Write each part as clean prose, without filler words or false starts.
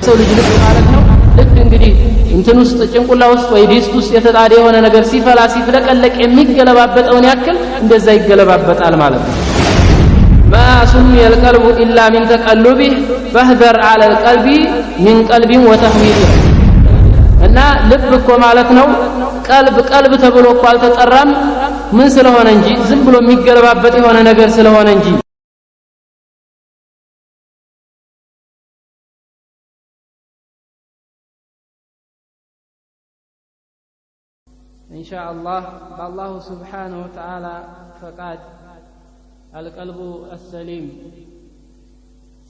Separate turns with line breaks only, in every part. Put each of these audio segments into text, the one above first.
ሰው ልጅ ልብ ማለት ነው ልክ እንግዲህ እንትን ውስጥ ጭንቁላ ውስጥ ወይ ዲስት ውስጥ የተጣደ የሆነ ነገር ሲፈላ ሲፍለቀለቅ የሚገለባበጠውን ያክል እንደዛ ይገለባበጣል ማለት ነው። ما سمي القلب إلا من تقلبه فاحذر على القلب من قلب وتحويله እና ልብ እኮ ማለት ነው ቀልብ ቀልብ ተብሎ እኮ አልተጠራም ምን ስለሆነ እንጂ ዝም ብሎ የሚገለባበጥ የሆነ ነገር ስለሆነ እንጂ። ኢንሻአላህ በአላሁ ስብሓነሁ ወተዓላ ፈቃድ አልቀልቡ አሰሊም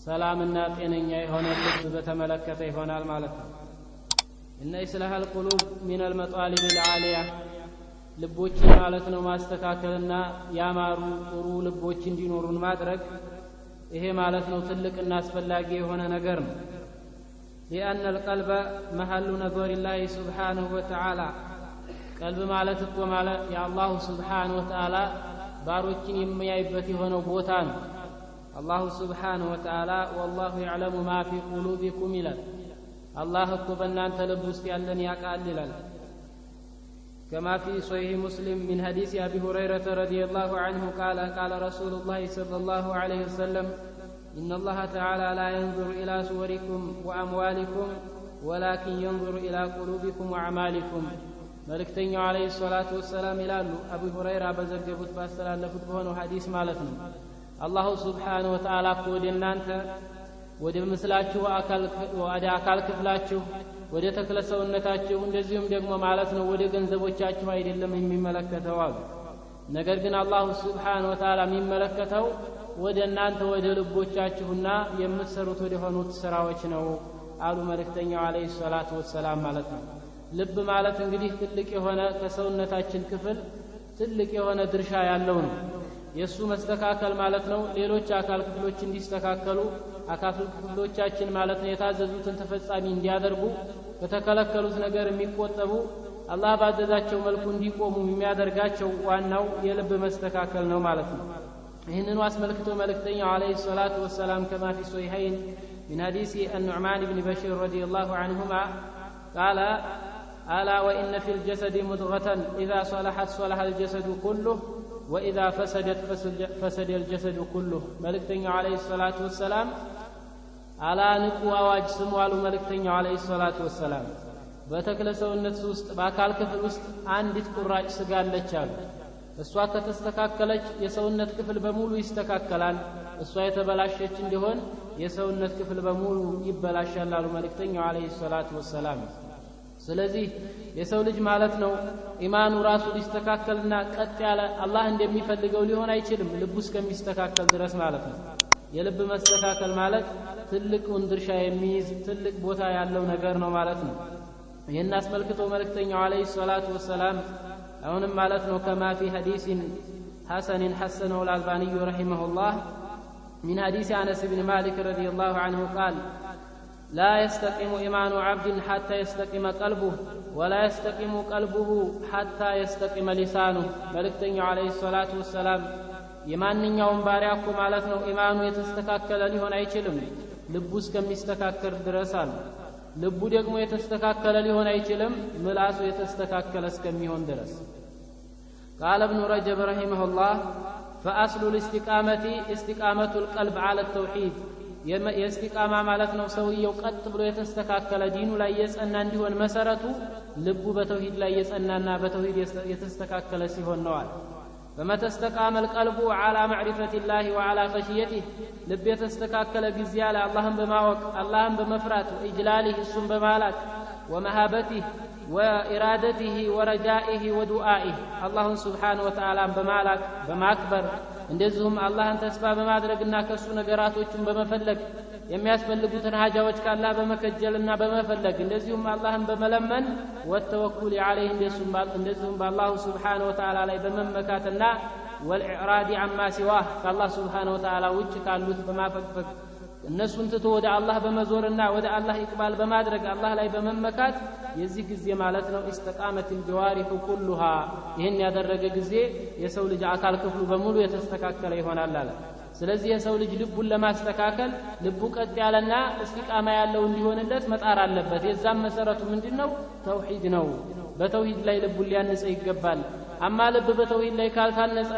ሰላምና ጤነኛ የሆነ ልብ በተመለከተ ይሆናል ማለት ነው። እነ ኢስላህ አልቁሉብ ሚን አልመጣሊብ አልዓሊያ ልቦችን ማለት ነው ማስተካከልና ያማሩ ጥሩ ልቦች እንዲኖሩን ማድረግ ይሄ ማለት ነው ትልቅና አስፈላጊ የሆነ ነገር ነው። لأن القلب محل نظر الله سبحانه وتعالى ቀልብ ማለት እኮ ማለት የአላሁ ስብሓነሁ ወተዓላ ባሮችን የሚያይበት የሆነው ቦታ ነው። አላሁ ስብሓነሁ ወተዓላ ወላሁ ያዕለሙ ማ ፊ ቁሉቢኩም ይላል። አላህ እኮ በእናንተ ልብ ውስጥ ያለን ያውቃል ይላል። كما في صحيح مسلم من حديث أبي هريرة رضي الله عنه قال قال رسول الله صلى الله عليه وسلم إن الله تعالى لا ينظر إلى صوركم وأموالكم ولكن ينظر إلى قلوبكم وأعمالكم። መልእክተኛው አለይሂ ሰላቱ ወሰላም ይላሉ አቡ ሁረይራ በዘገቡት ባስተላለፉት በሆነው ሐዲስ ማለት ነው። አላሁ ስብሓነሁ ወተዓላ እኮ ወደ እናንተ ወደ ምስላችሁ ወደ አካል ክፍላችሁ ወደ ተክለ ሰውነታችሁ እንደዚሁም ደግሞ ማለት ነው ወደ ገንዘቦቻችሁ አይደለም የሚመለከተው አሉ። ነገር ግን አላሁ ስብሓነሁ ወተዓላ የሚመለከተው ወደ እናንተ ወደ ልቦቻችሁና የምትሰሩት ወደ ሆኑት ስራዎች ነው አሉ መልእክተኛው አለይሂ ሰላቱ ወሰላም ማለት ነው። ልብ ማለት እንግዲህ ትልቅ የሆነ ከሰውነታችን ክፍል ትልቅ የሆነ ድርሻ ያለው ነው። የሱ መስተካከል ማለት ነው ሌሎች አካል ክፍሎች እንዲስተካከሉ አካል ክፍሎቻችን ማለት ነው የታዘዙትን ተፈጻሚ እንዲያደርጉ ከተከለከሉት ነገር የሚቆጠቡ አላህ ባዘዛቸው መልኩ እንዲቆሙ የሚያደርጋቸው ዋናው የልብ መስተካከል ነው ማለት ነው። ይህንኑ አስመልክቶ መልእክተኛው አለይሂ ሰላቱ ወሰላም ከማ ፊ ሶሒሐይን ሚን ሐዲሲ አኑዕማን ብን በሺር ረዲየላሁ ዐንሁማ ቃለ ألا وإن في الجسد مضغة إذا صلحت صلح الجسد كله وإذا فسدت فسد الجسد كله። መልእክተኛው عليه الصلاة والسلام ألا ንቁ አዋጅ ስሙ አሉ መልእክተኛው عليه الصلاة والسلام። በተክለ ሰውነት ውስጥ በአካል ክፍል ውስጥ አንዲት ቁራጭ ስጋ አለች አሉ። እሷ ከተስተካከለች የሰውነት ክፍል በሙሉ ይስተካከላል። እሷ የተበላሸች እንዲሆን የሰውነት ክፍል በሙሉ ይበላሻል አሉ መልእክተኛው عليه الصلاة والسلام። ስለዚህ የሰው ልጅ ማለት ነው ኢማኑ ራሱ ሊስተካከልና ቀጥ ያለ አላህ እንደሚፈልገው ሊሆን አይችልም ልቡ እስከሚስተካከል ድረስ ማለት ነው። የልብ መስተካከል ማለት ትልቁን ድርሻ የሚይዝ ትልቅ ቦታ ያለው ነገር ነው ማለት ነው። ይህን አስመልክቶ መልእክተኛው አለይሂ ሰላቱ ወሰላም አሁንም ማለት ነው ከማ ፊ ሐዲሲን ሐሰንን ሐሰነሁ አልአልባኒዩ ረሂመሁላህ ሚን ሐዲሲ አነስ ብን ማሊክ ረዲየላሁ ዐንሁ ቃል لا يستقيم إيمان عبد حتى يستقيم قلبه ولا يستقيم قلبه حتى يستقيم لسانه። መልእክተኛው عليه الصلاة والسلام የማንኛውም ባሪያ እኮ ማለት ነው ኢማኑ የተስተካከለ ሊሆን አይችልም ልቡ እስከሚስተካከል ድረስ አሉ። ልቡ ደግሞ የተስተካከለ ሊሆን አይችልም ምላሱ የተስተካከለ እስከሚሆን ድረስ። قال ابن رجب رحمه الله فأصل الاستقامة استقامة القلب على التوحيد። የእስቲቃማ ማለት ነው ሰውየው ቀጥ ብሎ የተስተካከለ ዲኑ ላይ የጸና እንዲሆን መሰረቱ ልቡ በተውሂድ ላይ የጸናና በተውሂድ የተስተካከለ ሲሆን ነዋል። فمتى استقام القلب على معرفة الله وعلى خشيته ልብ የተስተካከለ ጊዜ አለ አላህን በማወቅ አላህን በመፍራት وإجلاله እሱን በማላክ ومهابته وإرادته ورجائه ودعائه አላሁን ስብሓነሁ ወተዓላን በማላክ በማክበር እንደዚሁም አላህን ተስፋ በማድረግና ከሱ ነገራቶችን በመፈለግ የሚያስፈልጉትን ሀጃዎች ካላህ በመከጀልና በመፈለግ እንደዚሁም አላህን በመለመን ወተወኩል ዐለይህ እንደዚሁም በአላሁ ስብሓነሁ ወተዓላ ላይ በመመካትና ወልኢዕራዲ ዐማ ሲዋህ ከአላህ ስብሓነሁ ወተዓላ ውጭ ካሉት በማፈግፈግ እነሱን ትቶ ወደ አላህ በመዞርና ወደ አላህ ኢቅባል በማድረግ አላህ ላይ በመመካት የዚህ ጊዜ ማለት ነው ኢስተቃመት ልጀዋሪሑ ኩሉሃ ይህን ያደረገ ጊዜ የሰው ልጅ አካል ክፍሉ በሙሉ የተስተካከለ ይሆናል አለ። ስለዚህ የሰው ልጅ ልቡን ለማስተካከል ልቡ ቀጥ ያለና እስቲቃማ ያለው እንዲሆንለት መጣር አለበት። የዛም መሰረቱ ምንድነው? ተውሂድ ነው። በተውሂድ ላይ ልቡን ሊያንጽ ይገባል። አማ ልብ በተውሂድ ላይ ካልታነጸ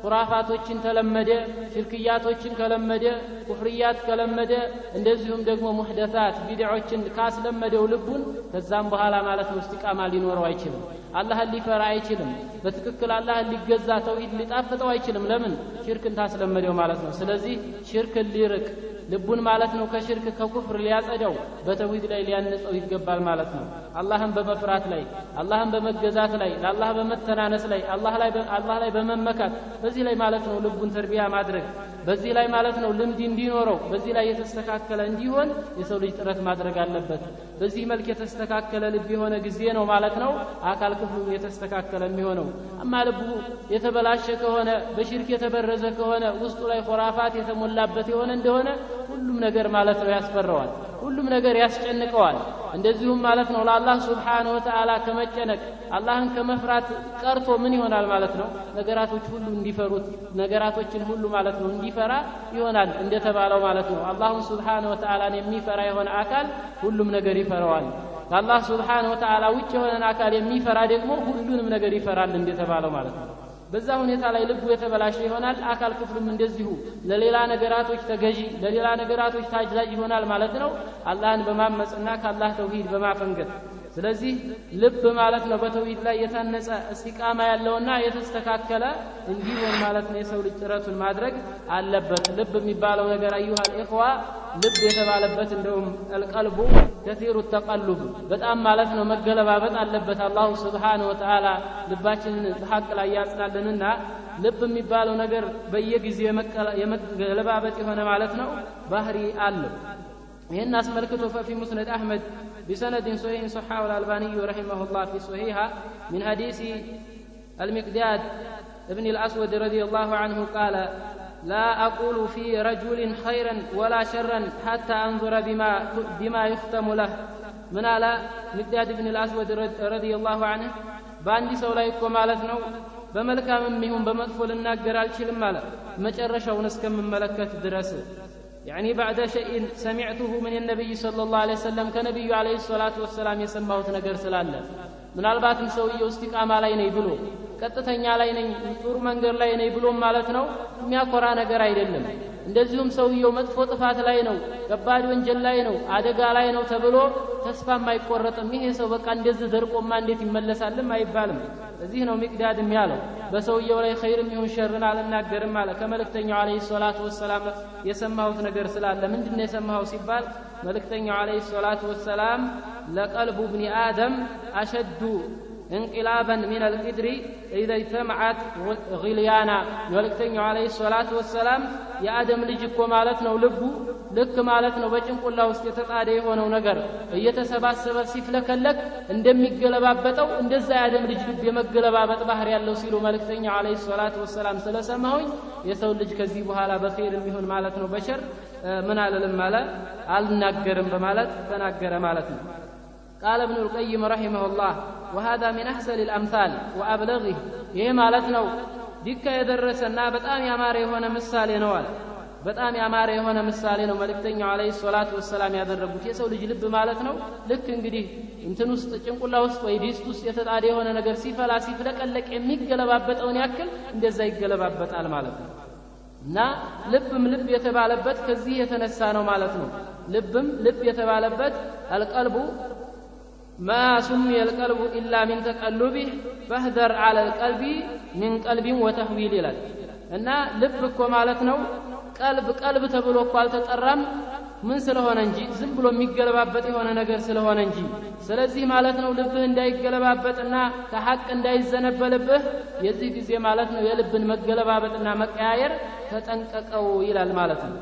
ኹራፋቶችን ተለመደ፣ ሽርክያቶችን ከለመደ፣ ኩፍርያት ከለመደ፣ እንደዚሁም ደግሞ ሙህደሳት ቢድዓዎችን ካስለመደው ልቡን ከዛም በኋላ ማለት ነው እስቲቃማ ሊኖረው አይችልም። አላህን ሊፈራ አይችልም። በትክክል አላህን ሊገዛ ተውሂድ ሊጣፍጠው አይችልም። ለምን? ሽርክን ታስለመደው ማለት ነው። ስለዚህ ሽርክን ሊርቅ ልቡን ማለት ነው ከሽርክ ከኩፍር ሊያጸደው በተውሂድ ላይ ሊያንጸው ይገባል ማለት ነው። አላህን በመፍራት ላይ፣ አላህን በመገዛት ላይ፣ ለአላህ በመተናነስ ላይ፣ አላህ ላይ በመመካት በዚህ ላይ ማለት ነው ልቡን ተርቢያ ማድረግ፣ በዚህ ላይ ማለት ነው ልምድ እንዲኖረው፣ በዚህ ላይ የተስተካከለ እንዲሆን የሰው ልጅ ጥረት ማድረግ አለበት። በዚህ መልክ የተስተካከለ ልብ የሆነ ጊዜ ነው ማለት ነው አካል ክፍሉ የተስተካከለ የሚሆነው። አማ ልቡ የተበላሸ ከሆነ፣ በሽርክ የተበረዘ ከሆነ፣ ውስጡ ላይ ኹራፋት የተሞላበት የሆነ እንደሆነ ሁሉም ነገር ማለት ነው ያስፈራዋል፣ ሁሉም ነገር ያስጨንቀዋል። እንደዚሁም ማለት ነው ለአላህ ሱብሓነሁ ወተዓላ ከመጨነቅ አላህን ከመፍራት ቀርቶ ምን ይሆናል ማለት ነው ነገራቶች ሁሉ እንዲፈሩት፣ ነገራቶችን ሁሉ ማለት ነው እንዲፈራ ይሆናል። እንደተባለው ማለት ነው አላህን ሱብሓነሁ ወተዓላን የሚፈራ የሆነ አካል ሁሉም ነገር ይፈራዋል። ከአላህ ሱብሓነሁ ወተዓላ ውጭ የሆነን አካል የሚፈራ ደግሞ ሁሉንም ነገር ይፈራል እንደተባለው ማለት ነው። በዛ ሁኔታ ላይ ልቡ የተበላሸ ይሆናል። አካል ክፍሉም እንደዚሁ ለሌላ ነገራቶች ተገዢ፣ ለሌላ ነገራቶች ታዛዥ ይሆናል ማለት ነው አላህን በማመጽና ከአላህ ተውሂድ በማፈንገጥ። ስለዚህ ልብ ማለት ነው በተውሂድ ላይ የታነጸ እስቲቃማ ያለውና የተስተካከለ እንዲሆን ማለት ነው የሰው ልጅ ጥረቱን ማድረግ አለበት። ልብ የሚባለው ነገር አዩሃል ኢኽዋ ልብ የተባለበት እንደውም አልቀልቡ ከሲሩ ተቀሉብ በጣም ማለት ነው መገለባበጥ አለበት። አላሁ ሱብሓነሁ ወተዓላ ልባችንን በሐቅ ላይ ያጽናልንና ልብ የሚባለው ነገር በየጊዜው የመገለባበጥ የሆነ ማለት ነው ባህሪ አለው። ይህን አስመልክቶ ፈፊ ሙስነድ አሕመድ بسند صحيح صححه الألباني رحمه الله في صحيحه من حديث المقداد ابن الأسود رضي الله عنه قال: لا أقول في رجل خيرا ولا شرا حتى أنظر بما يختم له. من على مقداد ابن الأسود رضي الله عنه በአንድ ሰው ላይ እኮ ማለት ነው በመልካምም ይሁን በመጥፎ ልናገር አልችልም አለ መጨረሻውን እስከምመለከት ድረስ። يعني بعد شيء سمعته من النبي صلى الله عليه وسلم كنبي عليه الصلاة والسلام የሰማሁት ነገር ስላለ ምናልባትም ሰውየው እስቲቃማ ላይ ነኝ ብሎ ቀጥተኛ ላይ ነኝ ጥሩ መንገድ ላይ ነኝ ብሎ ማለት ነው የሚያኮራ ነገር አይደለም። እንደዚሁም ሰውየው መጥፎ ጥፋት ላይ ነው፣ ከባድ ወንጀል ላይ ነው፣ አደጋ ላይ ነው ተብሎ ተስፋ የማይቆረጥም ይሄ ሰው በቃ እንደዚህ ደርቆማ እንዴት ይመለሳልም አይባልም። እዚህ ነው ሚቅዳድም ያለው በሰውየው ላይ ኸይርም ይሁን ሸርን አልናገርም አለ ከመልእክተኛው አለይሂ ሰላቱ ወሰላም የሰማሁት ነገር ስላለ። ምንድነው የሰማኸው ሲባል መልእክተኛው አለይሂ ሰላቱ ወሰላም ለቀልቡ ብኒ አደም አሸዱ انقلابا من القدر إذا اجتمعت غليانا። መልእክተኛው አለይሂ ሰላቱ ወሰላም የአደም ልጅ እኮ ማለት ነው ልቡ ልክ ማለት ነው በጭንቁላ ውስጥ የተጣደ የሆነው ነገር እየተሰባሰበ ሲፍለከለክ እንደሚገለባበጠው እንደዛ የአደም ልጅ ልብ የመገለባበጥ ባህሪ ያለው ሲሉ መልእክተኛው አለይሂ ሰላቱ ወሰላም ስለሰማሁኝ የሰው ልጅ ከዚህ በኋላ በኸይር የሚሆን ማለት ነው በሸር ምን አልልም አለ አልናገርም በማለት ተናገረ ማለት ነው። قال ابن القيم رحمه الله: وهذا من أحسن الأمثال وأبلغه። ይሄ ማለት ነው ዲካ የደረሰና በጣም ያማረ የሆነ ምሳሌ ነው አለ። በጣም ያማረ የሆነ ምሳሌ ነው መልእክተኛው አለይሂ ሰላቱ ወሰላም ያደረጉት። የሰው ልጅ ልብ ማለት ነው ልክ እንግዲህ እንትን ውስጥ ጭንቁላ ውስጥ ወይ ዲስት ውስጥ የተጣደ የሆነ ነገር ሲፈላ ሲፍለቀለቅ የሚገለባበጠውን ያክል እንደዛ ይገለባበጣል ማለት ነው። እና ልብም ልብ የተባለበት ከዚህ የተነሳ ነው ማለት ነው። ልብም ልብ የተባለበት القلب ما سمي القلب إلا من تقلبه فاحذر على القلب من قلب وتحويل ይላል። እና ልብ እኮ ማለት ነው ቀልብ ቀልብ ተብሎ እኮ አልተጠራም ምን ስለሆነ እንጂ ዝም ብሎ የሚገለባበጥ የሆነ ነገር ስለሆነ እንጂ። ስለዚህ ማለት ነው ልብህ እንዳይገለባበጥና ከሐቅ እንዳይዘነበልብህ የዚህ ጊዜ ማለት ነው የልብን መገለባበጥና መቀያየር ተጠንቀቀው ይላል ማለት ነው።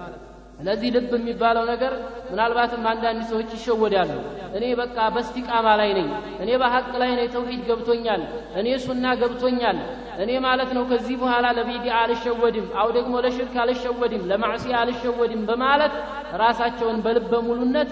ለዚህ ልብ የሚባለው ነገር ምናልባትም አንዳንድ ሰዎች ይሸወዳሉ። እኔ በቃ በስቲቃማ ላይ ነኝ፣ እኔ በሐቅ ላይ ነኝ፣ ተውሂድ ገብቶኛል፣ እኔ ሱና ገብቶኛል፣ እኔ ማለት ነው ከዚህ በኋላ ለቢድዓ አልሸወድም፣ አው ደግሞ ለሽርክ አልሸወድም፣ ለማዕሲያ አልሸወድም በማለት ራሳቸውን በልበ ሙሉነት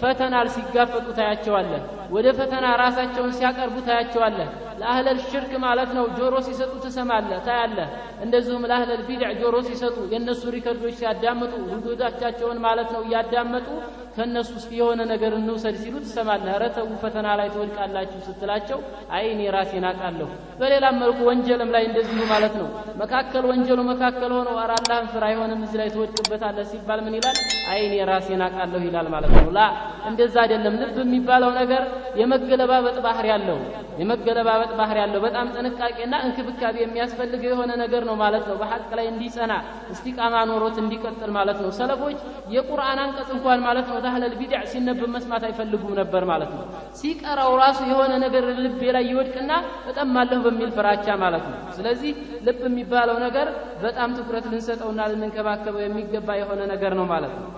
ፈተናል ሲጋፈጡ ታያቸዋለህ። ወደ ፈተና ራሳቸውን ሲያቀርቡ ታያቸዋለህ። ለአህለል ሽርክ ማለት ነው ጆሮ ሲሰጡ ትሰማለህ፣ ታያለህ። እንደዚሁም ለአህለል ቢድዕ ጆሮ ሲሰጡ የእነሱ ሪከርዶች ሲያዳምጡ ሁዱዳቻቸውን ማለት ነው እያዳመጡ ከእነሱ ውስጥ የሆነ ነገር እንውሰድ ሲሉ ትሰማለህ። ኧረ ተው ፈተና ላይ ትወድቃላችሁ ስትላቸው አይ እኔ ራሴን አውቃለሁ። በሌላም መልኩ ወንጀልም ላይ እንደዚሁ ማለት ነው መካከል ወንጀሉ መካከል ሆኖ ኧረ አላህን ፍራ አይሆንም እዚህ ላይ ትወድቅበታለህ ሲባል ምን ይላል? አይ እኔ ራሴን አውቃለሁ ይላል ማለት ነው። ላ እንደዛ አይደለም። ልብ የሚባለው ነገር የመገለባበጥ ባህሪ ያለው የመገለባበጥ ባህሪ ያለው በጣም ጥንቃቄና እንክብካቤ የሚያስፈልገው የሆነ ነገር ነው ማለት ነው። በሐቅ ላይ እንዲጸና እስቲቃማ ኖሮት እንዲቀጥል ማለት ነው። ሰለፎች የቁርአን አንቀጽ እንኳን ማለት ነው አህለል ቢድዕ ሲነበብ መስማት አይፈልጉም ነበር ማለት ነው። ሲቀራው ራሱ የሆነ ነገር ልቤ ላይ ይወድቅና እጠማለሁ በሚል ፍራቻ ማለት ነው። ስለዚህ ልብ የሚባለው ነገር በጣም ትኩረት ልንሰጠውና ልንንከባከበው የሚገባ የሆነ ነገር ነው ማለት ነው።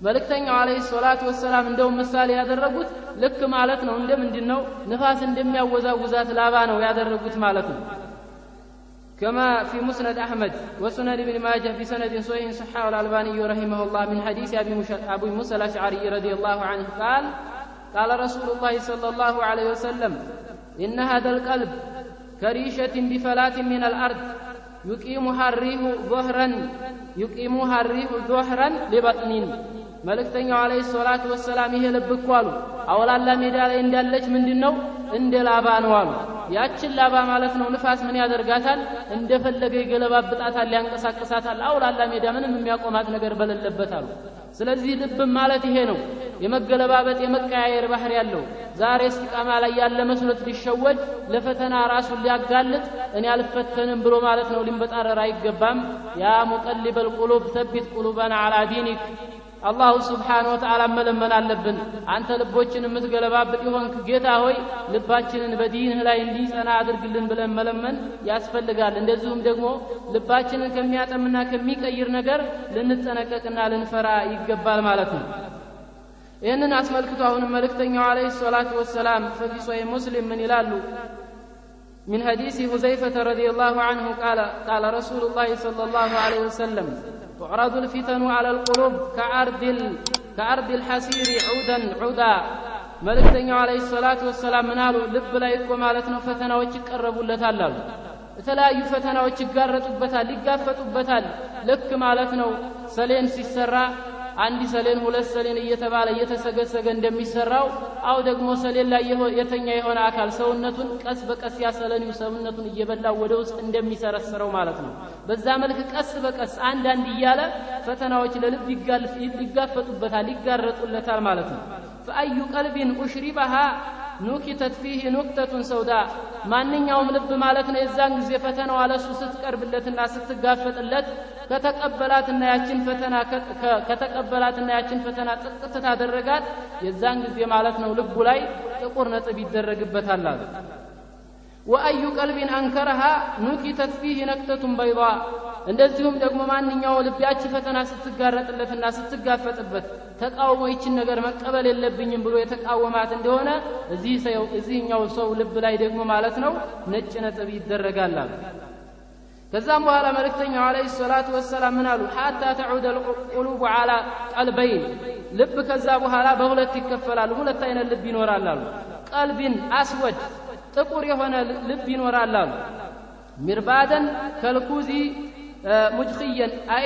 መልእክተኛው አለይሂ ሰላቱ ወሰላም እንደው ምሳሌ ያደረጉት ልክ ማለት ነው እንደ ምንድነው ንፋስ እንደሚያወዛውዛት ላባ ነው ያደረጉት ማለት ነው። كما في مسند أحمد وسنن ابن ماجه بسند صحيح صححه الألباني رحمه الله من حديث أبي موسى الأشعري رضي الله عنه قال قال رسول الله صلى الله عليه وسلم إن هذا القلب كريشة بفلاة من الأرض يقيمها الريح ظهرا يقيمها الريح ظهرا لبطن መልእክተኛው አለይሂ ሰላቱ ወሰላም ይሄ ልብ እኮ አሉ አውላላ ሜዳ ላይ እንዳለች ምንድነው እንደ ላባ ነው አሉ። ያችን ላባ ማለት ነው ንፋስ ምን ያደርጋታል? እንደፈለገ ይገለባብጣታል፣ ያንቀሳቅሳታል። አውላላ ሜዳ ምንም የሚያቆማት ነገር በሌለበት አሉ። ስለዚህ ልብ ማለት ይሄ ነው፣ የመገለባበጥ የመቀያየር ባህሪ ያለው። ዛሬ እስቲቃማ ላይ ያለ መስሎት ሊሸወድ ለፈተና ራሱን ሊያጋልጥ እኔ አልፈተንም ብሎ ማለት ነው ሊንበጣረር አይገባም። يا مقلب القلوب ثبت قلوبنا على دينك አላሁ ስብሓነ ወተዓላ መለመን አለብን። አንተ ልቦችን የምትገለባብጥ የሆንክ ጌታ ሆይ ልባችንን በዲንህ ላይ እንዲጸና አድርግልን ብለን መለመን ያስፈልጋል። እንደዚሁም ደግሞ ልባችንን ከሚያጠምና ከሚቀይር ነገር ልንጠነቀቅና ልንፈራ ይገባል ማለት ነው። ይህንን አስመልክቶ አሁንም መልእክተኛው አለይሂ ሰላቱ ወሰላም ففي صحيح مسلم ምን ይላሉ? من حديث حذيفة رضي الله عنه قال قال رسول الله صلى الله عليه وسلم تعرض الفتن على القلوب كعرض الحسير عودا عودا መልእክተኛው አለይሂ ሰላቱ ወሰላም ምን አሉ? ልብ ላይ እኮ ማለት ነው ፈተናዎች ይቀርቡለታል አሉ። የተለያዩ ፈተናዎች ይጋረጡበታል፣ ይጋፈጡበታል። ልክ ማለት ነው ሰሌን ሲሰራ አንድ ሰሌን ሁለት ሰሌን እየተባለ እየተሰገሰገ እንደሚሰራው አው ደግሞ ሰሌን ላይ የተኛ የሆነ አካል ሰውነቱን ቀስ በቀስ ያሰለኒው ሰውነቱን እየበላው ወደ ውስጥ እንደሚሰረሰረው ማለት ነው። በዛ መልክ ቀስ በቀስ አንድ አንድ እያለ ፈተናዎች ለልብ ይጋፈጡበታል፣ ይጋረጡለታል ማለት ነው። فأي قلب أشربها نكتت فيه نكتة سوداء ማንኛውም ልብ ማለት ነው የዛን ጊዜ ፈተናዋ ለሱ ስትቀርብለትና ስትጋፈጥለት ከተቀበላትና ያችን ፈተና ከተቀበላትና ያችን ፈተና ጥጥት ታደረጋት የዛን ጊዜ ማለት ነው ልቡ ላይ ጥቁር ነጥብ ይደረግበታል አሉ። وأي قلب أنكرها نكتت فيه نكتة بيضاء እንደዚሁም ደግሞ ማንኛው ልብ ያቺ ፈተና ስትጋረጥለትና ስትጋፈጥበት ተቃውሞ ይችን ነገር መቀበል የለብኝም ብሎ የተቃወማት እንደሆነ እዚህኛው ሰው ልብ ላይ ደግሞ ማለት ነው ነጭ ነጥብ ይደረጋል አሉ። ከዛም በኋላ መልእክተኛው አለይሂ ሰላቱ ወሰላም ምን አሉ? حتى تعود القلوب على قلبين ልብ ከዛ በኋላ በሁለት ይከፈላል፣ ሁለት አይነት ልብ ይኖራል አሉ። قلب أسود ጥቁር የሆነ ልብ ይኖራል አሉ። مربادا كالكوز مجخيا أي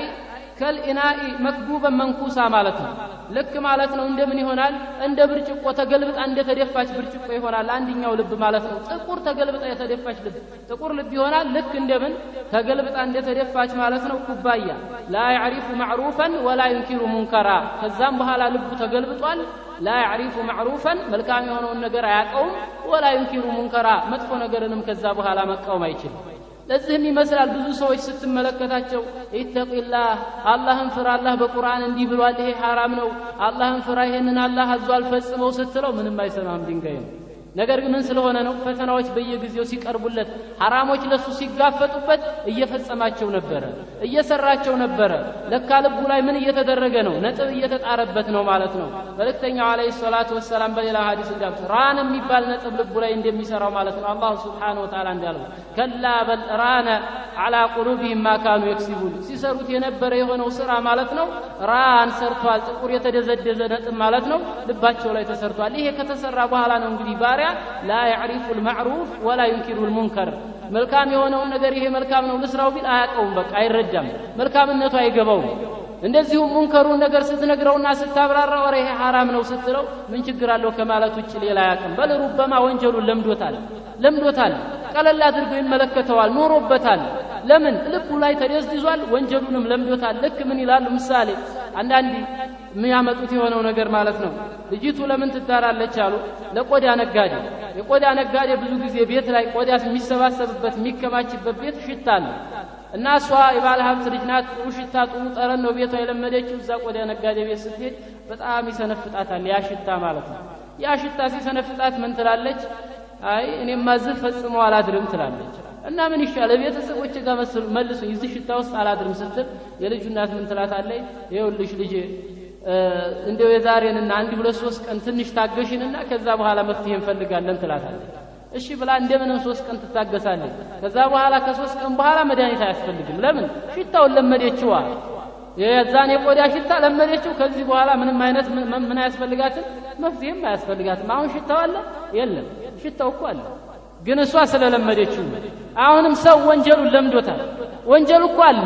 كالإناء مكبوبا منكوسا ማለት ነው። ልክ ማለት ነው እንደምን ይሆናል? እንደ ብርጭቆ ተገልብጣ እንደተደፋች ብርጭቆ ይሆናል አንድኛው ልብ ማለት ነው። ጥቁር ተገልብጣ የተደፋች ልብ ጥቁር ልብ ይሆናል። ልክ እንደምን ተገልብጣ እንደተደፋች ማለት ነው ኩባያ لا يعرف معروفا ولا ينكر منكرا። ከዛም በኋላ ልቡ ተገልብጧል። لا يعرف معروفا መልካም የሆነውን ነገር አያውቀውም፣ ولا ينكر منكرا መጥፎ ነገርንም ከዛ በኋላ መቃወም አይችልም። ለዚህም ይመስላል ብዙ ሰዎች ስትመለከታቸው اتق الله አላህን ፍራ፣ አላህ በቁርአን እንዲህ ብሏል፣ ይሄ ሐራም ነው፣ አላህን ፍራ፣ ይሄንን አላህ አዟል ፈጽመው ስትለው ምንም አይሰማም፣ ድንጋይ ነው። ነገር ግን ምን ስለሆነ ነው? ፈተናዎች በየጊዜው ሲቀርቡለት፣ ሐራሞች ለሱ ሲጋፈጡበት እየፈጸማቸው ነበረ፣ እየሰራቸው ነበረ። ለካ ልቡ ላይ ምን እየተደረገ ነው? ነጥብ እየተጣረበት ነው ማለት ነው። መልእክተኛው عليه الصلاة والسلام በሌላ ሐዲስ እንዳሉት ራን የሚባል ነጥብ ልቡ ላይ እንደሚሰራው ማለት ነው። አላህ سبحانه وتعالى እንዳለው كلا بل ران على قلوبهم ما كانوا يكسبون፣ ሲሰሩት የነበረ የሆነው ስራ ማለት ነው ራን ሰርቷል። ጥቁር የተደዘደዘ ነጥብ ማለት ነው ልባቸው ላይ ተሰርቷል። ይሄ ከተሰራ በኋላ ነው እንግዲህ ባሪያ لا يعرف المعروف ولا ينكر المنكر፣ መልካም የሆነውን ነገር ይሄ መልካም ነው ልስራው ቢል አያውቀውም፣ በቃ አይረዳም፣ መልካምነቱ አይገባውም። እንደዚሁም ሙንከሩን ነገር ስትነግረውና ስታብራራ ወሬ ይሄ ሐራም ነው ስትለው ምን ችግር አለው ከማለት ውጭ ሌላ አያውቅም። በል ሩበማ ወንጀሉን ለምዶታል ለምዶታል፣ ቀለል አድርጎ ይመለከተዋል፣ ኖሮበታል። ለምን ልቡ ላይ ተደዝድዟል፣ ወንጀሉንም ለምዶታል። ልክ ምን ይላሉ ምሳሌ አንዳንድ የሚያመጡት የሆነው ነገር ማለት ነው። ልጅቱ ለምን ትዳራለች አሉ ለቆዳ ነጋዴ። የቆዳ ነጋዴ ብዙ ጊዜ ቤት ላይ ቆዳ የሚሰባሰብበት የሚከማችበት ቤት ሽታ አለ እና እሷ የባለ ሀብት ልጅ ናት። ጥሩ ሽታ ጥሩ ጠረን ነው ቤቷ የለመደችው። እዛ ቆዳ ነጋዴ ቤት ስትሄድ በጣም ይሰነፍጣታል ያ ሽታ ማለት ነው። ያ ሽታ ሲሰነፍጣት ምን ትላለች? አይ እኔማ እዚህ ፈጽሞ አላድርም ትላለች። እና ምን ይሻላል ቤተሰቦቼ ጋር መልሱኝ፣ እዚህ ሽታ ውስጥ አላድርም ስትል የልጁ እናት ምን ትላታለች? ይኸውልሽ ልጄ እንደው የዛሬንና አንድ ሁለት ሶስት ቀን ትንሽ ታገሽንና ከዛ በኋላ መፍትሄ እንፈልጋለን ትላታለች። እሺ ብላ እንደምንም 3 ቀን ትታገሳለች። ከዛ በኋላ ከ3 ቀን በኋላ መድኃኒት አያስፈልግም። ለምን? ሽታውን ለመደችዋ። የዛን የቆዳ ሽታ ለመደችው። ከዚህ በኋላ ምንም አይነት ምን አያስፈልጋትም፣ መፍትሄም አያስፈልጋትም። አሁን ሽታው አለ የለም? ሽታው እኮ አለ፣ ግን እሷ ስለለመደችው። አሁንም ሰው ወንጀሉን ለምዶታል። ወንጀሉ እኮ አለ፣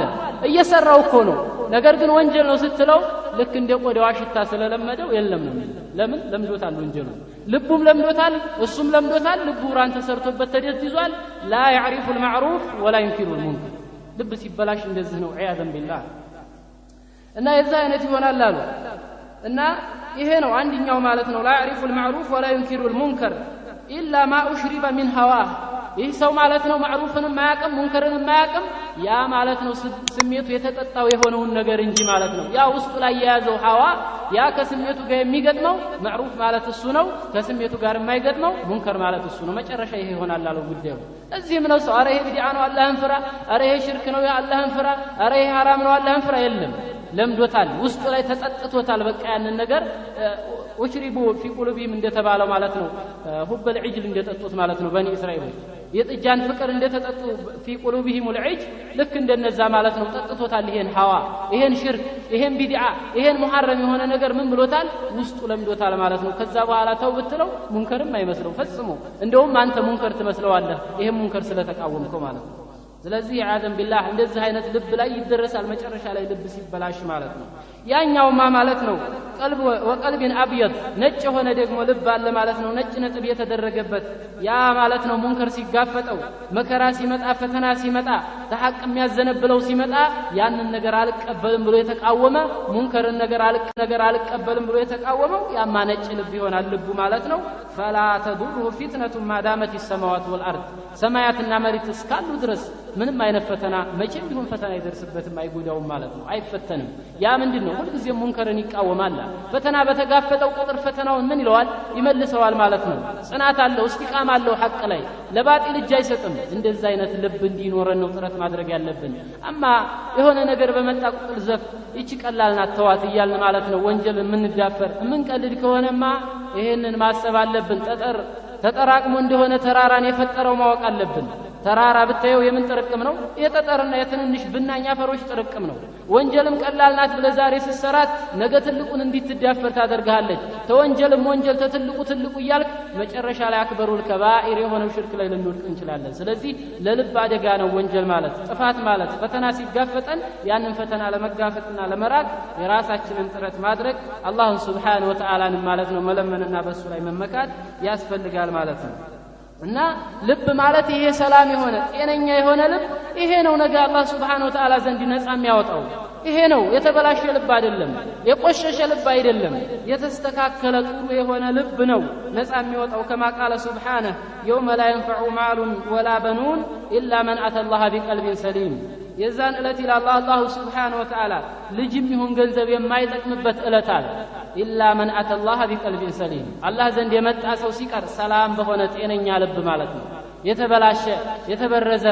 እየሰራው እኮ ነው። ነገር ግን ወንጀል ነው ስትለው ልክ እንደ ቆዳዋ ሽታ ስለለመደው የለም ነው። ለምን? ለምዶታል ወንጀሉ። ልቡም ለምዶታል፣ እሱም ለምዶታል። ልቡ ራን ተሰርቶበት ተደዝድዟል። لا يعرف المعروف ولا ينكر المنكر። ልብ ሲበላሽ እንደዚህ ነው عياذا بالله። እና የዛ አይነት ይሆናል አሉ። እና ይሄ ነው አንድኛው ማለት ነው። لا يعرف المعروف ولا ينكر المنكر إلا ما أشرب من هواه። ይህ ሰው ማለት ነው ማዕሩፍንም አያውቅም ሙንከርንም አያውቅም። ያ ማለት ነው ስሜቱ የተጠጣው የሆነውን ነገር እንጂ ማለት ነው። ያ ውስጡ ላይ የያዘው ሀዋ ያ ከስሜቱ ጋር የሚገጥመው ማዕሩፍ ማለት እሱ ነው። ከስሜቱ ጋር የማይገጥመው ሙንከር ማለት እሱ ነው። መጨረሻ ይሄ ይሆናል አለው ጉዳዩ። እዚህም ነው ሰው አረ ይሄ ቢድዓ ነው አላህን ፍራ፣ አረ ይሄ ሽርክ ነው አላህን ፍራ፣ አረ ይሄ ሐራም ነው አላህን ፍራ። የለም ለምዶታል፣ ውስጡ ላይ ተጠጥቶታል። በቃ ያንን ነገር أشربوا في قلوبهم እንደተባለው ማለት ነው። حب العجل እንደጠጡት ማለት ነው። በኒ እስራኤሎች የጥጃን ፍቅር እንደተጠጡ في قلوبهم العجل ልክ እንደነዛ ማለት ነው። ጠጥቶታል። ይሄን ሐዋ፣ ይሄን ሽርክ፣ ይሄን ቢድዓ፣ ይሄን ሙሐረም የሆነ ነገር ምን ብሎታል? ውስጡ ለምዶታል ማለት ነው። ከዛ በኋላ ተው ብትለው ሙንከርም አይመስለው ፈጽሞ። እንደውም አንተ ሙንከር ትመስለዋለህ ይሄን ሙንከር ስለተቃወምከው ማለት ነው። ስለዚህ عياذا بالله እንደዚህ አይነት ልብ ላይ ይደረሳል መጨረሻ ላይ ልብ ሲበላሽ ማለት ነው። ያኛውማ ማለት ነው ቀልብ وقلب أبيض ነጭ የሆነ ደግሞ ልብ አለ ማለት ነው። ነጭ ነጥብ የተደረገበት ያ ማለት ነው። ሙንከር ሲጋፈጠው መከራ ሲመጣ ፈተና ሲመጣ ተሐቅ የሚያዘነብለው ሲመጣ ያንን ነገር አልቀበልም ብሎ የተቃወመ ሙንከርን ነገር አልቀበልም ብሎ የተቃወመው ያማ ነጭ ልብ ይሆናል ልቡ ማለት ነው። فلا تضره فتنة ما دامت السماوات والأرض ሰማያትና መሬት እስካሉ ድረስ ምንም አይነት ፈተና መቼም ቢሆን ፈተና አይደርስበትም፣ አይጎዳውም ማለት ነው። አይፈተንም። ያ ምንድነው? ሁልጊዜም ሙንከርን ይቃወማል። ፈተና በተጋፈጠው ቁጥር ፈተናውን ምን ይለዋል? ይመልሰዋል ማለት ነው። ጽናት አለው፣ እስቲቃም አለው፣ ሐቅ ላይ ለባጢል እጅ አይሰጥም። እንደዛ አይነት ልብ እንዲኖረን ነው ጥረት ማድረግ ያለብን። አማ የሆነ ነገር በመጣ ቁጥር ዘፍ ይቺ ቀላል ናት ተዋት እያልን ማለት ነው ወንጀል የምንዳፈር የምንቀልድ ከሆነማ ይሄንን ማሰብ አለብን። ጠጠር ተጠራቅሞ እንደሆነ ተራራን የፈጠረው ማወቅ አለብን። ተራራ ብታየው የምን ጥርቅም ነው? የጠጠርና የትንንሽ ብናኝ አፈሮች ጥርቅም ነው። ወንጀልም ቀላል ናት ብለህ ዛሬ ስትሰራት ነገ ትልቁን እንዲትዳፈር ታደርግሃለች። ተወንጀልም ወንጀል ተትልቁ ትልቁ እያልክ መጨረሻ ላይ أكبر الكبائر የሆነው ሽርክ ላይ ልንወድቅ እንችላለን። ስለዚህ ለልብ አደጋ ነው ወንጀል ማለት ጥፋት ማለት። ፈተና ሲጋፈጠን ያንን ፈተና ለመጋፈጥና ለመራቅ የራሳችንን ጥረት ማድረግ አላህን سبحانه وتعالى ን ማለት ነው መለመንና በሱ ላይ መመካት ያስፈልጋል ማለት ነው። እና ልብ ማለት ይሄ ሰላም የሆነ ጤነኛ የሆነ ልብ ይሄ ነው ነገ አላህ سبحانه وتعالى ዘንድ ነፃ የሚያወጣው። ይሄ ነው የተበላሸ ልብ አይደለም፣ የቆሸሸ ልብ አይደለም፣ የተስተካከለ ጥሩ የሆነ ልብ ነው ነፃ የሚወጣው። كما قال سبحانه يوم لا ينفع مال ولا بنون إلا من أتى الله بقلب سليم። የዛን ዕለት ይላል አላሁ ስብሓነሁ ወተዓላ ልጅም ይሁን ገንዘብ የማይጠቅምበት ዕለት አለ። ኢላ መን አተላህ ቢቀልቢን ሰሊም፣ አላህ ዘንድ የመጣ ሰው ሲቀር ሰላም በሆነ ጤነኛ ልብ ማለት ነው። የተበላሸ የተበረዘ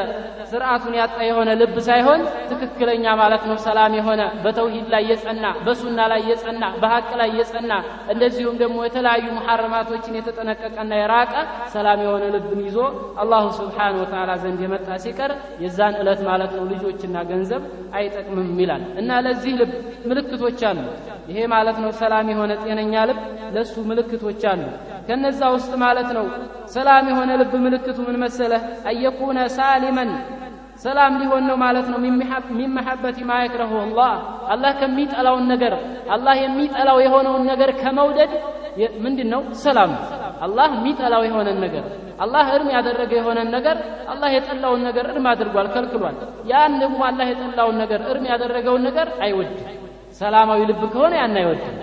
ስርዓቱን ያጣ የሆነ ልብ ሳይሆን ትክክለኛ ማለት ነው ሰላም የሆነ በተውሂድ ላይ የጸና፣ በሱና ላይ የጸና፣ በሐቅ ላይ የጸና፣ እንደዚሁም ደግሞ የተለያዩ ሙሐረማቶችን የተጠነቀቀና የራቀ ሰላም የሆነ ልብን ይዞ አላሁ ስብሓነሁ ወተዓላ ዘንድ የመጣ ሲቀር የዛን ዕለት ማለት ነው ልጆችና ገንዘብ አይጠቅምም ይላል። እና ለዚህ ልብ ምልክቶች አሉ። ይሄ ማለት ነው ሰላም የሆነ ጤነኛ ልብ ለሱ ምልክቶች አሉ። ከነዛ ውስጥ ማለት ነው ሰላም የሆነ ልብ ምልክቱ ምን መሰለህ? አየኩነ ሳሊመን፣ ሰላም ሊሆን ነው ማለት ነው። ሚን መሐበቲ ማ የክረሁ አላህ፣ አላህ ከሚጠላውን ነገር፣ አላህ የሚጠላው የሆነውን ነገር ከመውደድ ምንድን ነው ሰላም ነው። አላህ የሚጠላው የሆነን ነገር፣ አላህ እርም ያደረገ የሆነን ነገር፣ አላህ የጠላውን ነገር እርም አድርጓል፣ ከልክሏል። ያን ደግሞ አላህ የጠላውን ነገር እርም ያደረገውን ነገር አይወድም። ሰላማዊ ልብ ከሆነ ያን አይወድም።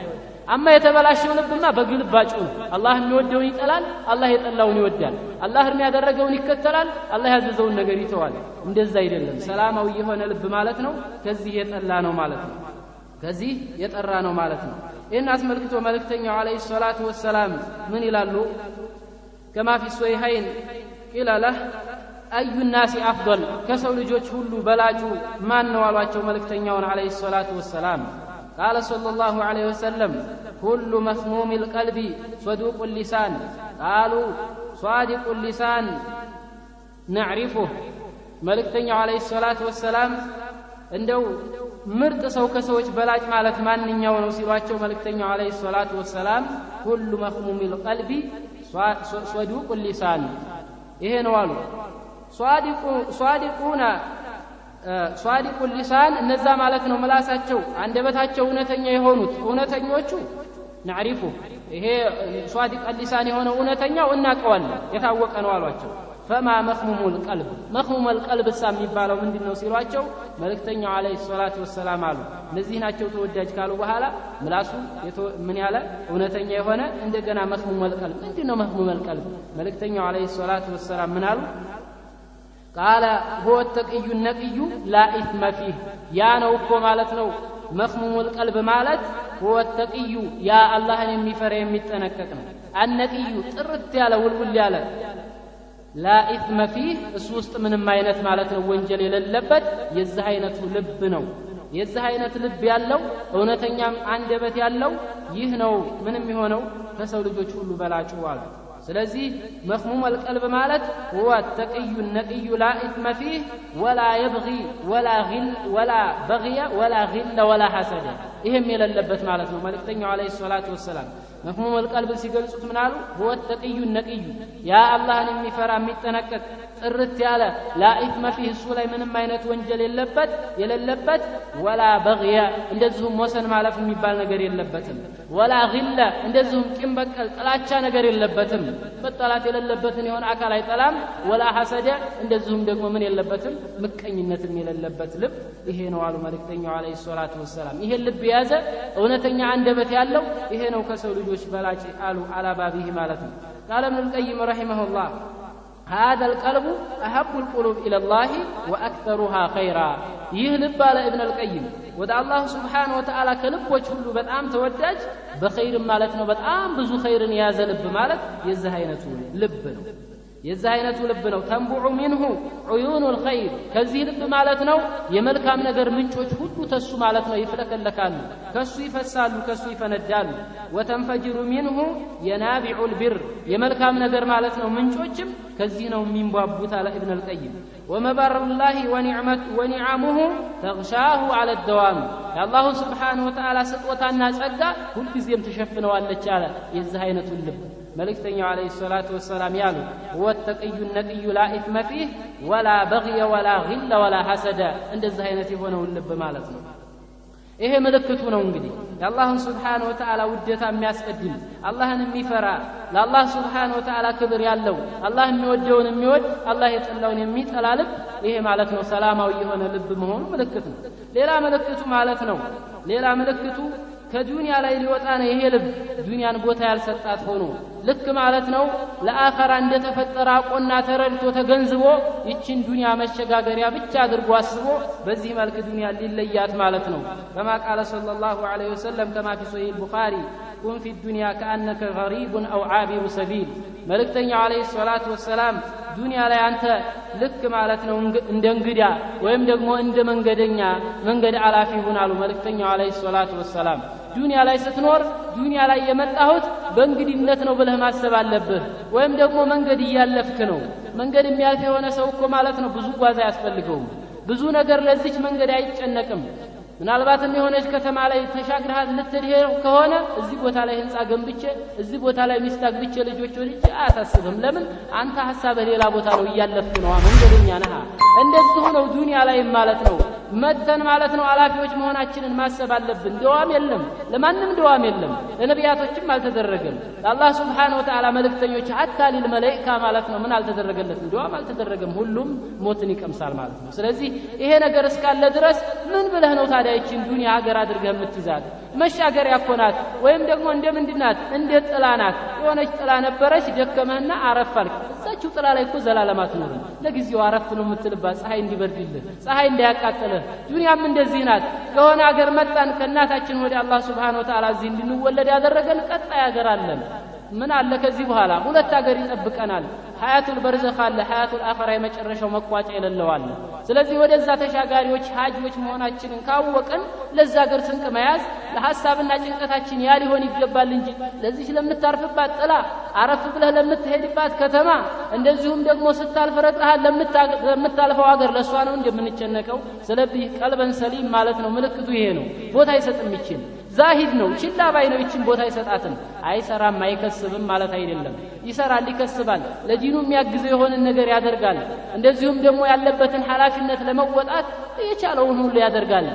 አማ የተበላሸው ልብማ በግልባጩ ነው። አላህ የሚወደውን ይጠላል፣ አላህ የጠላውን ይወዳል። አላህ እርም ያደረገውን ይከተላል፣ አላህ ያዘዘውን ነገር ይተዋል። እንደዛ አይደለም። ሰላማዊ የሆነ ልብ ማለት ነው ከዚህ የጠላ ነው ማለት ነው፣ ከዚህ የጠራ ነው ማለት ነው። ይህን አስመልክቶ መልእክተኛው ዓለይሂ ሰላቱ ወሰላም ምን ይላሉ? ከማ ፊ ሶሒሐይን ቂለ ለህ አዩ ናሲ አፍዶል፣ ከሰው ልጆች ሁሉ በላጩ ማን ነው አሏቸው መልእክተኛውን ዓለይሂ ሰላቱ ወሰላም። ቃለ ሰለላሁ ዐለይሂ ወሰለም ኩሉ መኽሙም ልቀልቢ ሰዱቁ ሊሳን፣ ቃሉ ሷዲቁ ሊሳን ነዕሪፉህ። መልእክተኛው ዓለይሂ ሰላቱ ወሰላም እንደው ምርጥ ሰው ከሰዎች በላጭ ማለት ማንኛው ነው ሲሏቸው መልእክተኛው ዓለይሂ ሰላቱ ወሰላም ኩሉ መኽሙም ልቀልቢ ሰዱቁ ሊሳን ይሄ ነው አሉ። ሷዲቁና ሷዲቁ ሊሳን እነዛ ማለት ነው ምላሳቸው አንደበታቸው እውነተኛ የሆኑት እውነተኞቹ ነዕሪፉ፣ ይሄ ሷዲቅ ሊሳን የሆነው እውነተኛው እናውቀዋለን፣ የታወቀ ነው አሏቸው። ፈማ መኽሙሙል ቀልብ፣ መኽሙሙል ቀልብ እሳ የሚባለው ምንድን ነው ሲሏቸው መልእክተኛው ዓለይሂ ሰላቱ ወሰላም አሉ እነዚህ ናቸው ተወዳጅ ካሉ በኋላ ምላሱ ምን ያለ እውነተኛ የሆነ እንደገና መኽሙሙል ቀልብ ምንድን ነው መኽሙሙል ቀልብ? መልእክተኛው ዓለይሂ ሰላቱ ወሰላም ምን አሉ? ቃለ ሁወ ተቅዩ ነቅዩ ላ ኢስመ ፊህ፣ ያ ነው እኮ ማለት ነው መኽሙሙል ቀልብ ማለት ሁወ ተቅዩ፣ ያ አላህን የሚፈራ የሚጠነቀቅ ነው። አነቅዩ ጥርት ያለ ውልውል ያለ፣ ላ ኢስመ ፊህ እሱ ውስጥ ምንም አይነት ማለት ነው ወንጀል የሌለበት የዚህ አይነቱ ልብ ነው። የዚህ አይነት ልብ ያለው እውነተኛም አንደበት ያለው ይህ ነው ምንም የሆነው ከሰው ልጆች ሁሉ በላጩ አሉ። ስለዚህ መኽሙም አልቀልብ ማለት ሁወ ተቅዩ ነቅዩ ላ ኢስመ ፊህ ወላ የብጊ ወላ ጊል ወላ በግየ ወላ ጊለ ወላ ሐሰደ፣ ይህም የሌለበት ማለት ነው። መልእክተኛው ዓለይሂ ሰላቱ ወሰላም መኽሙም አልቀልብ ሲገልጹት ምን አሉ? ሁወ ተቅዩ ነቅዩ፣ ያ አላህን የሚፈራ የሚጠነቀቅ ጥርት ያለ፣ ላ ኢስመ ፊህ እሱ ላይ ምንም አይነት ወንጀል የሌለበት፣ ወላ በግየ እንደዚሁም ወሰን ማለፍ የሚባል ነገር የለበትም፣ ወላ ጊለ እንደዚሁም ቂም በቀል ጥላቻ ነገር የለበትም፣ መጠላት የሌለበትን የሆነ አካል አይጠላም፣ ወላ ሐሰደ እንደዚሁም ደግሞ ምን የለበትም ምቀኝነትም የሌለበት ልብ ይሄ ነው አሉ መልእክተኛው ዓለይሂ ሰላቱ ወሰላም። ይሄን ልብ የያዘ እውነተኛ አንደበት ያለው ይሄ ነው ከሰው ልጆች በላጭ አሉ አላባቢህ ማለት ነው። ቃለ ኢብኑል ቀይም ረሂመሁላህ هذا القلب أحب القلوب إلى الله وأكثرها خيرا። ይህ ልብ አለ ኢብን አልቀይም ወደ አላሁ ስብሓን ወተዓላ ከልቦች ሁሉ በጣም ተወዳጅ በኸይርም ማለት ነው በጣም ብዙ ኸይርን የያዘ ልብ ማለት የዚህ አይነቱ ልብ ነው። የዚህ አይነቱ ልብ ነው። ተንቡዑ ሚንሁ ዑዩኑ ልኸይር፣ ከዚህ ልብ ማለት ነው የመልካም ነገር ምንጮች ሁሉ ተሱ ማለት ነው ይፍለከለካሉ፣ ከሱ ይፈሳሉ፣ ከሱ ይፈነዳሉ። ወተንፈጅሩ ሚንሁ የናቢዑ ልቢር፣ የመልካም ነገር ማለት ነው ምንጮችም ከዚህ ነው የሚንቧቡት አለ ኢብን አልቀይም። ወመበሩላሂ ወኒዓሙሁ ተግሻሁ አለ ደዋም፣ የአላሁ ስብሓንሁ ወተዓላ ስጦታና ጸጋ ሁልጊዜም ትሸፍነዋለች አለ የዚህ አይነቱን ልብ። መልእክተኛው ዓለይሂ ሰላቱ ወሰላም ያሉ ሁወ ተቅዩ ነቅዩ ላ ኢስመ ፊህ ወላ በግየ ወላ ጊለ ወላ ሐሰደ፣ እንደዚህ አይነት የሆነውን ልብ ማለት ነው። ይሄ ምልክቱ ነው እንግዲህ የአላህን ስብሓን ወተዓላ ውዴታ የሚያስቀድም፣ አላህን የሚፈራ፣ ለአላህ ስብሓን ወተዓላ ክብር ያለው፣ አላህ የሚወደውን የሚወድ አላህ የጠላውን የሚጠላ ልብ ይሄ ማለት ነው ሰላማዊ የሆነ ልብ መሆኑ ምልክት ነው። ሌላ ምልክቱ ማለት ነው ሌላ ምልክቱ ከዱንያ ላይ ሊወጣ ነው ይሄ ልብ ዱንያን ቦታ ያልሰጣት ሆኖ ልክ ማለት ነው ለአኸራ እንደተፈጠረ አቆና ተረድቶ ተገንዝቦ ይችን ዱንያ መሸጋገሪያ ብቻ አድርጎ አስቦ በዚህ መልክ ዱንያ ሊለያት ማለት ነው። كما قال صلى الله عليه وسلم كما في صحيح البخاري كن في الدنيا كأنك غريب أو عابر سبيل። መልእክተኛው عليه الصلاة والسلام ዱንያ ላይ አንተ ልክ ማለት ነው እንደ እንግዳ ወይም ደግሞ እንደ መንገደኛ መንገድ አላፊ ሁን አሉ መልእክተኛው عليه الصلاة والسلام። ዱንያ ላይ ስትኖር ዱንያ ላይ የመጣሁት በእንግድነት ነው ብለህ ማሰብ አለብህ። ወይም ደግሞ መንገድ እያለፍክ ነው። መንገድ የሚያልፍ የሆነ ሰው እኮ ማለት ነው ብዙ ጓዝ አያስፈልገውም። ብዙ ነገር ለዚች መንገድ አይጨነቅም። ምናልባትም የሆነች ከተማ ላይ ተሻግረሃት ልትሄድ ከሆነ እዚህ ቦታ ላይ ህንፃ ገንብቼ እዚህ ቦታ ላይ ሚስት አግብቼ ልጆች ወልጄ አያሳስብህም። ለምን አንተ ሐሳብህ ሌላ ቦታ ነው፣ እያለፍክ ነው፣ መንገደኛ ነህ። እንደዚሁ ነው ዱንያ ላይ ማለት ነው መተን ማለት ነው አላፊዎች መሆናችንን ማሰብ አለብን። ደዋም የለም፣ ለማንም ደዋም የለም፣ ለነቢያቶችም አልተደረገም። ለአላህ سبحانه وتعالى መልእክተኞች حتى للملائكة ማለት ነው ምን አልተደረገለትም፣ ደዋም አልተደረገም። ሁሉም ሞትን ይቀምሳል ማለት ነው። ስለዚህ ይሄ ነገር እስካለ ድረስ ምን ብለህ ነው ታዲያ ይችን ዱንያ ሀገር አድርገህ የምትይዛት? መሻገሪያ እኮ ናት። ወይም ደግሞ እንደ ምንድን ናት? እንደ ጥላ ናት። የሆነች ጥላ ነበረች፣ ደከመህና አረፍ አልክ። እዛችው ጥላ ላይ እኮ ዘላለም አትኖርም። ለጊዜው አረፍ ነው የምትልባት፣ ፀሐይ እንዲበርድልህ፣ ፀሐይ እንዳያቃጥልህ። ዱንያም እንደዚህ ናት። ከሆነ ሀገር መጣን፣ ከእናታችን ወደ አላህ سبحانه وتعالى እዚህ እንድንወለድ ያደረገን ቀጣይ ሀገር አለን። ምን አለ ከዚህ በኋላ? ሁለት ሀገር ይጠብቀናል። حياة البرزخ አለ፣ حياة الآخرة የመጨረሻው መቋጫ የሌለው አለ። ስለዚህ ወደዛ ተሻጋሪዎች ሀጂዎች መሆናችንን ካወቅን ለዛ ሀገር ስንቅ መያዝ ለሐሳብና ጭንቀታችን ያ ሊሆን ይገባል እንጂ ለዚህ ለምታርፍባት ጥላ አረፍ ብለህ ለምትሄድባት ከተማ እንደዚሁም ደግሞ ስታልፍ ረግጠሃል ለምታልፈው ሀገር ለእሷ ነው እንደምንጨነቀው። ስለዚህ قلبا سليم ማለት ነው ምልክቱ ይሄ ነው። ቦታ አይሰጥም። ይችን زاهد ነው፣ ችላ ባይ ነው። ይችን ቦታ አይሰጣትም። አይሰራም፣ አይከስብም ማለት አይደለም። ይሰራል፣ ይከስባል። ለዲኑ የሚያግዘው የሆነን ነገር ያደርጋል። እንደዚሁም ደግሞ ያለበትን ኃላፊነት ለመወጣት የቻለውን ሁሉ ያደርጋል።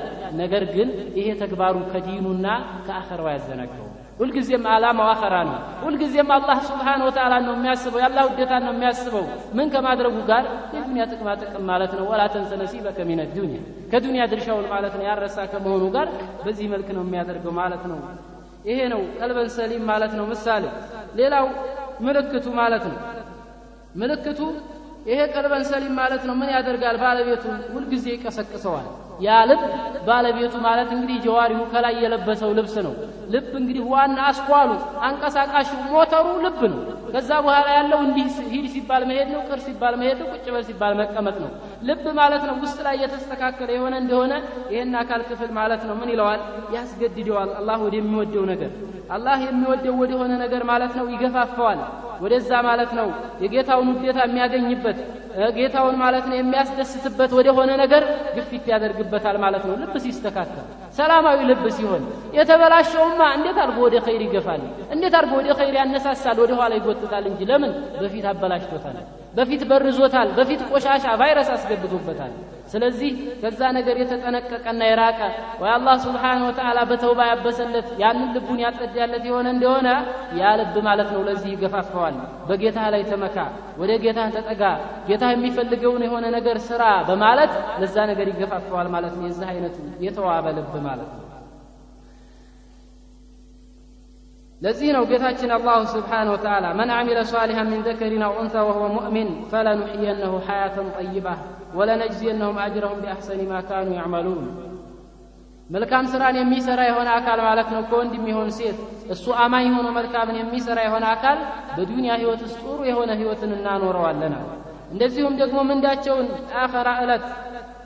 ነገር ግን ይሄ ተግባሩ ከዲኑና ከአኸራው ያዘናጋው። ሁልጊዜም ዓላማው አኸራ ነው። ሁልጊዜም አላህ سبحانه وتعالى ነው የሚያስበው፣ የአላህ ውዴታ ነው የሚያስበው። ምን ከማድረጉ ጋር የዱንያ ጥቅማ ጥቅም ማለት ነው ولا تنس نصيبك من الدنيا ከዱንያ ድርሻውን ማለት ነው ያረሳ ከመሆኑ ጋር በዚህ መልክ ነው የሚያደርገው ማለት ነው። ይሄ ነው قلبا سليم ማለት ነው ምሳሌ። ሌላው ምልክቱ ማለት ነው ምልክቱ ይሄ قلبا سليم ማለት ነው ምን ያደርጋል? ባለቤቱን ሁልጊዜ ይቀሰቅሰዋል። ያ ልብ ባለቤቱ ማለት እንግዲህ ጀዋሪሁ ከላይ የለበሰው ልብስ ነው። ልብ እንግዲህ ዋና አስኳሉ አንቀሳቃሹ ሞተሩ ልብ ነው። ከዛ በኋላ ያለው እንዲህ ሂድ ሲባል መሄድ ነው፣ ቅር ሲባል መሄድ ነው፣ ቁጭ በል ሲባል መቀመጥ ነው። ልብ ማለት ነው ውስጥ ላይ የተስተካከለ የሆነ እንደሆነ ይሄን አካል ክፍል ማለት ነው ምን ይለዋል? ያስገድደዋል። አላህ ወደሚወደው ነገር አላህ የሚወደው ወደሆነ ነገር ማለት ነው ይገፋፋዋል። ወደዛ ማለት ነው የጌታውን ውዴታ የሚያገኝበት ጌታውን ማለት ነው የሚያስደስትበት ወደሆነ ነገር ግፊት ያደርግበታል ማለት ነው። ልብ ሲስተካከል ሰላማዊ ልብ ሲሆን፣ የተበላሸውማ እንዴት አድርጎ ወደ ኸይር ይገፋል? እንዴት አድርጎ ወደ ኸይር ያነሳሳል? ወደ ኋላ ይጎትታል እንጂ። ለምን? በፊት አበላሽቶታል፣ በፊት በርዞታል፣ በፊት ቆሻሻ ቫይረስ አስገብቶበታል። ስለዚህ ከዛ ነገር የተጠነቀቀና የራቀ ወይ አላህ سبحانه وتعالى በተውባ ያበሰለት ያንን ልቡን ያጸዳለት የሆነ እንደሆነ ያ ልብ ማለት ነው ለዚህ ይገፋፋዋል። በጌታህ ላይ ተመካ፣ ወደ ጌታህ ተጠጋ፣ ጌታህ የሚፈልገውን የሆነ ነገር ስራ በማለት ለዛ ነገር ይገፋፋዋል ማለት ነው። የዚህ አይነቱ የተዋበ ልብ ማለት ነው። ለዚህ ነው ጌታችን አላሁ سبحانه وتعالى من عمل صالحا من ذكر أو أنثى وهو مؤمن فلنحيينه حياة طيبة ولنجزينهم أجرهم بأحسن ما كانوا يعملون። መልካም ስራን የሚሰራ የሆነ አካል ማለት ነው ከወንድ የሚሆን ሴት እሱ አማኝ ሆኖ መልካምን የሚሰራ የሆነ አካል በዱንያ ህይወት ውስጥ ጥሩ የሆነ ህይወትን እናኖረዋለን። እንደዚሁም ደግሞ ምንዳቸውን አኸራ ዕለት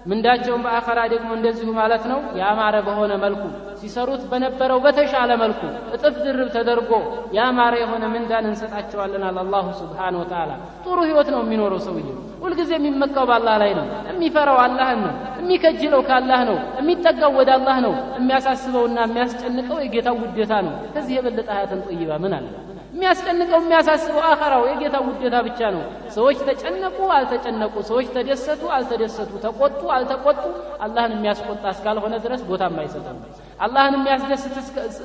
ምንዳቸውን በአኸራ ደግሞ እንደዚሁ ማለት ነው ያማረ በሆነ መልኩ ሲሰሩት በነበረው በተሻለ መልኩ እጥፍ ድርብ ተደርጎ ያማረ የሆነ ምንዳን እንሰጣቸዋለን አለ አላሁ ስብሓነሁ ወተዓላ። ጥሩ ህይወት ነው የሚኖረው ሰውየው። ሁልጊዜ የሚመካው በአላህ ላይ ነው። የሚፈራው አላህን ነው። የሚከጅለው ከአላህ ነው። የሚጠጋው ወደ አላህ ነው። የሚያሳስበውና የሚያስጨንቀው የጌታው ውዴታ ነው። ከዚህ የበለጠ ሀያተን ጠይባ ምን አለ? የሚያስጨንቀው የሚያሳስበው አኸራው የጌታ ውዴታ ብቻ ነው። ሰዎች ተጨነቁ አልተጨነቁ፣ ሰዎች ተደሰቱ አልተደሰቱ፣ ተቆጡ አልተቆጡ አላህን የሚያስቆጣ እስካልሆነ ድረስ ቦታም አይሰጠውም። አላህን የሚያስደስት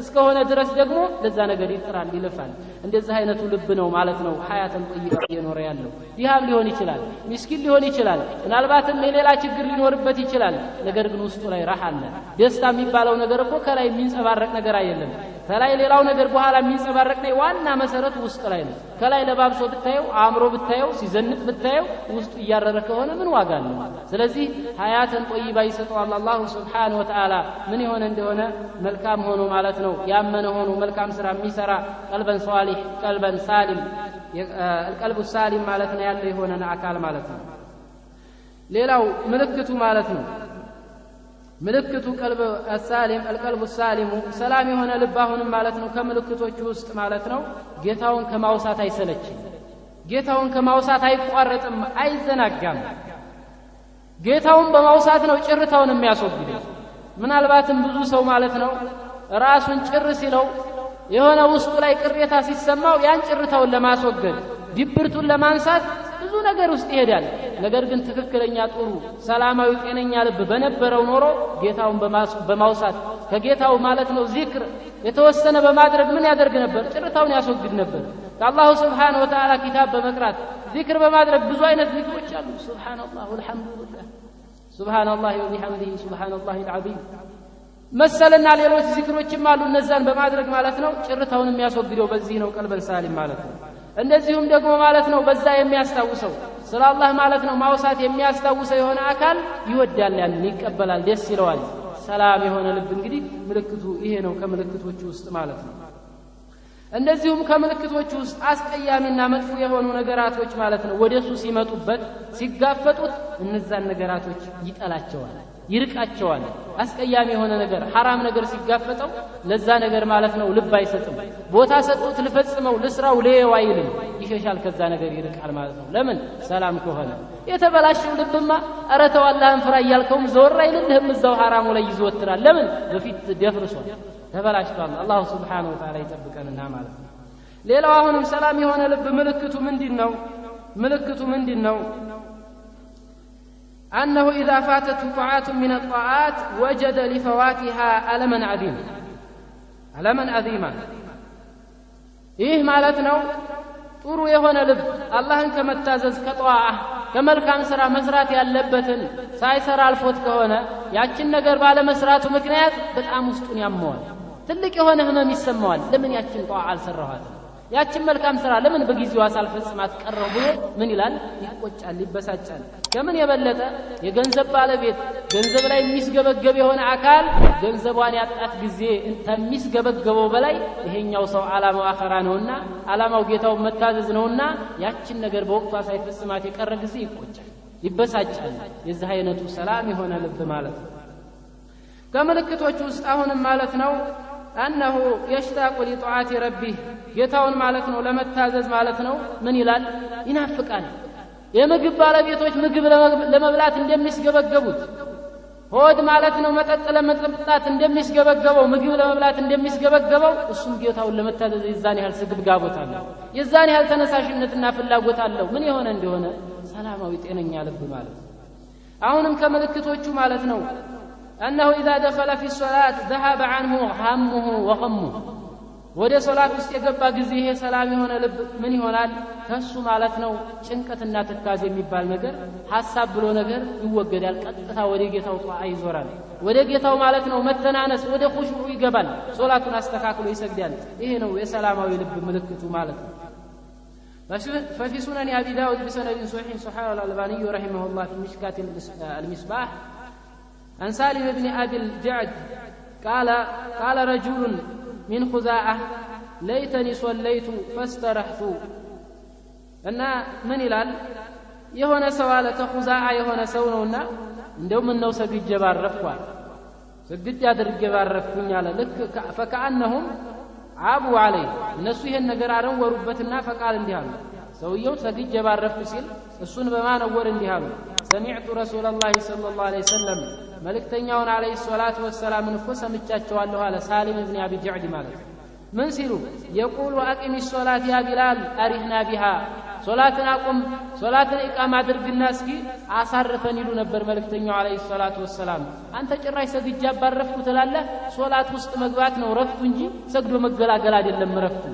እስከሆነ ድረስ ደግሞ ለዛ ነገር ይጥራል፣ ይለፋል። እንደዚህ አይነቱ ልብ ነው ማለት ነው ሐያተን ጠይባ እየኖረ ያለው። ድሃም ሊሆን ይችላል፣ ሚስኪን ሊሆን ይችላል፣ ምናልባትም የሌላ ችግር ሊኖርበት ይችላል። ነገር ግን ውስጡ ላይ ራህ አለ። ደስታ የሚባለው ነገር እኮ ከላይ የሚንጸባረቅ ነገር አይደለም። ከላይ ሌላው ነገር በኋላ የሚንጸባረቅ ነው። ዋና መሰረቱ ውስጥ ላይ ነው። ከላይ ለባብሶ ብታየው፣ አእምሮ ብታየው፣ ሲዘንጥ ብታየው ውስጡ እያረረ ከሆነ ምን ዋጋ አለው? ስለዚህ ሐያተን ጠይባ ይሰጠዋል አላሁ ሱብሓነሁ ወተዓላ። ምን የሆነ እንደሆነ መልካም ሆኖ ማለት ነው ያመነ ሆኖ መልካም ስራ የሚሰራ ቀልበን ሷሊህ ቀልበን ሳሊም القلب السالم ማለት ነው ያለው የሆነ አካል ማለት ነው። ሌላው ምልክቱ ማለት ነው ምልክቱ ቀልብ السالم القلب السالم ሰላም የሆነ ልብ አሁንም ማለት ነው ከምልክቶቹ ውስጥ ማለት ነው ጌታውን ከማውሳት አይሰለችም። ጌታውን ከማውሳት አይቋረጥም፣ አይዘናጋም። ጌታውን በማውሳት ነው ጭርታውን የሚያስወግደው። ምናልባትም ብዙ ሰው ማለት ነው ራሱን ጭር ሲለው የሆነ ውስጡ ላይ ቅሬታ ሲሰማው ያን ጭርታውን ለማስወገድ ድብርቱን ለማንሳት ብዙ ነገር ውስጥ ይሄዳል። ነገር ግን ትክክለኛ ጥሩ ሰላማዊ ጤነኛ ልብ በነበረው ኖሮ ጌታውን በማውሳት ከጌታው ማለት ነው ዚክር የተወሰነ በማድረግ ምን ያደርግ ነበር? ጭርታውን ያስወግድ ነበር። ከአላሁ ስብሓነሁ ወተዓላ ኪታብ በመቅራት ዚክር በማድረግ ብዙ አይነት ዚክሮች አሉ። ሱብሓነላህ ወልሐምዱሊላህ፣ ሱብሓነላህ ወቢሐምዲሂ፣ ሱብሓነላሂል ዐዚም መሰልና ሌሎች ዚክሮችም አሉ። እነዛን በማድረግ ማለት ነው ጭርታውን የሚያስወግደው በዚህ ነው ቀልበን ሳሊም ማለት ነው። እንደዚሁም ደግሞ ማለት ነው በዛ የሚያስታውሰው ስለ አላህ ማለት ነው ማውሳት የሚያስታውሰው የሆነ አካል ይወዳል፣ ያንን ይቀበላል፣ ደስ ይለዋል። ሰላም የሆነ ልብ እንግዲህ ምልክቱ ይሄ ነው ከምልክቶቹ ውስጥ ማለት ነው። እንደዚሁም ከምልክቶቹ ውስጥ አስቀያሚና መጥፎ የሆኑ ነገራቶች ማለት ነው ወደሱ ሲመጡበት ሲጋፈጡት እነዛን ነገራቶች ይጠላቸዋል፣ ይርቃቸዋል። አስቀያሚ የሆነ ነገር ሐራም ነገር ሲጋፈጠው ለዛ ነገር ማለት ነው ልብ አይሰጥም። ቦታ ሰጡት ልፈጽመው ልስራው ልየው አይልም፣ ይሸሻል፣ ከዛ ነገር ይርቃል ማለት ነው። ለምን? ሰላም ከሆነ። የተበላሸው ልብማ ኧረ ተው አላህን ፍራ እያልከውም ዘወር አይልልህም፣ እዛው ሐራሙ ላይ ይዘወትራል። ለምን? በፊት ደፍርሷል፣ ተበላሽቷል። አላሁ ስብሓነሁ ወተዓላ ይጠብቀንና ማለት ነው። ሌላው አሁንም ሰላም የሆነ ልብ ምልክቱ ምንድን ነው? ምልክቱ ምንድን ነው? أنه إذا فاتته طاعة من الطاعات وجد لفواتها ألما عظيما ألما عظيما። ይህ ማለት ነው ጥሩ የሆነ ልብ አላህን ከመታዘዝ ከጧዓ ከመልካም ስራ መስራት ያለበትን ሳይሰራ አልፎት ከሆነ ያችን ነገር ባለመስራቱ ምክንያት በጣም ውስጡን ያመዋል፣ ትልቅ የሆነ ህመም ይሰማዋል። ለምን ያችን ጧዓ አልሰራኋትም? ያችን መልካም ስራ ለምን በጊዜዋ ሳልፈጽማት ቀረሁ ብሎ ምን ይላል? ይቆጫል፣ ይበሳጫል። ከምን የበለጠ የገንዘብ ባለቤት ገንዘብ ላይ የሚስገበገብ የሆነ አካል ገንዘቧን ያጣት ጊዜ ከሚስገበገበው በላይ ይሄኛው ሰው ዓላማው አኸራ ነውና ዓላማው ጌታውን መታዘዝ ነውና ያችን ነገር በወቅቷ ሳይፈጽማት የቀረ ጊዜ ይቆጫል፣ ይበሳጫል። የዚህ አይነቱ ሰላም የሆነ ልብ ማለት ነው። ከምልክቶቹ ውስጥ አሁንም ማለት ነው أنه يشتاق لطاعة ربه ጌታውን ማለት ነው ለመታዘዝ ማለት ነው ምን ይላል? ይናፍቃል። የምግብ ባለቤቶች ምግብ ለመብላት እንደሚስገበገቡት ሆድ ማለት ነው መጠጥ ለመጠጣት እንደሚስገበገበው ምግብ ለመብላት እንደሚስገበገበው እሱም ጌታውን ለመታዘዝ የዛን ያህል ስግብጋቦት አለው፣ የዛን ያህል ተነሳሽነትና ፍላጎት አለው። ምን የሆነ እንደሆነ ሰላማዊ ጤነኛ ልብ ማለት ነው። አሁንም ከምልክቶቹ ማለት ነው أنه إذا دخل في الصلاة ذهب عنه همه وغمه። ወደ ሶላት ውስጥ የገባ ጊዜ ይሄ ሰላም የሆነ ልብ ምን ይሆናል? ከሱ ማለት ነው ጭንቀትና ትካዜ የሚባል ነገር ሐሳብ ብሎ ነገር ይወገዳል። ቀጥታ ወደ ጌታው ጧዓ ይዞራል። ወደ ጌታው ማለት ነው መተናነስ፣ ወደ ኹሹዑ ይገባል። ሶላቱን አስተካክሎ ይሰግዳል። ይሄ ነው የሰላማዊ ልብ ምልክቱ ማለት ነው። ففي سنن أبي داود بسند صحيح صححه الألباني رحمه الله في مشكاة المصباح عن سالم بن أبي الجعد قال قال رجل من خزاعة ليتني صليت فاسترحت። እና ምን ይላል? የሆነ ሰው አለ ከኹዛዓ የሆነ ሰው ነውና እንደው ምነው ሰግጄ ባረፍኩ አለ። ስግድ አድርጌ ባረፍኩኝ አለ። ልክ فكأنهم عابوا عليه እነሱ ይሄን ነገር አነወሩበትና فقال እንዲህ አሉ። ሰውየው ሰግጄ ባረፍኩ ሲል እሱን በማነወር እንዲህ አሉ። سمعت رسول الله صلى الله عليه وسلم መልእክተኛውን عليه الصلاة والسلام ን እኮ ሰምቻቸዋለሁ አለ። ሳሊም ብን አቢ ጀዕድ ማለት ነው። ምን ሲሉ يقول أقم الصلاة يا بلال أرحنا بها ሶላትን አቁም ሶላትን ኢቃማ አድርግና እስኪ አሳርፈን ይሉ ነበር መልእክተኛው عليه الصلاة والسلام። አንተ ጭራሽ ሰግጄ አባረፍኩ ትላለህ። ሶላት ውስጥ መግባት ነው ረፍቱ እንጂ ሰግዶ መገላገል አይደለም ረፍቱ።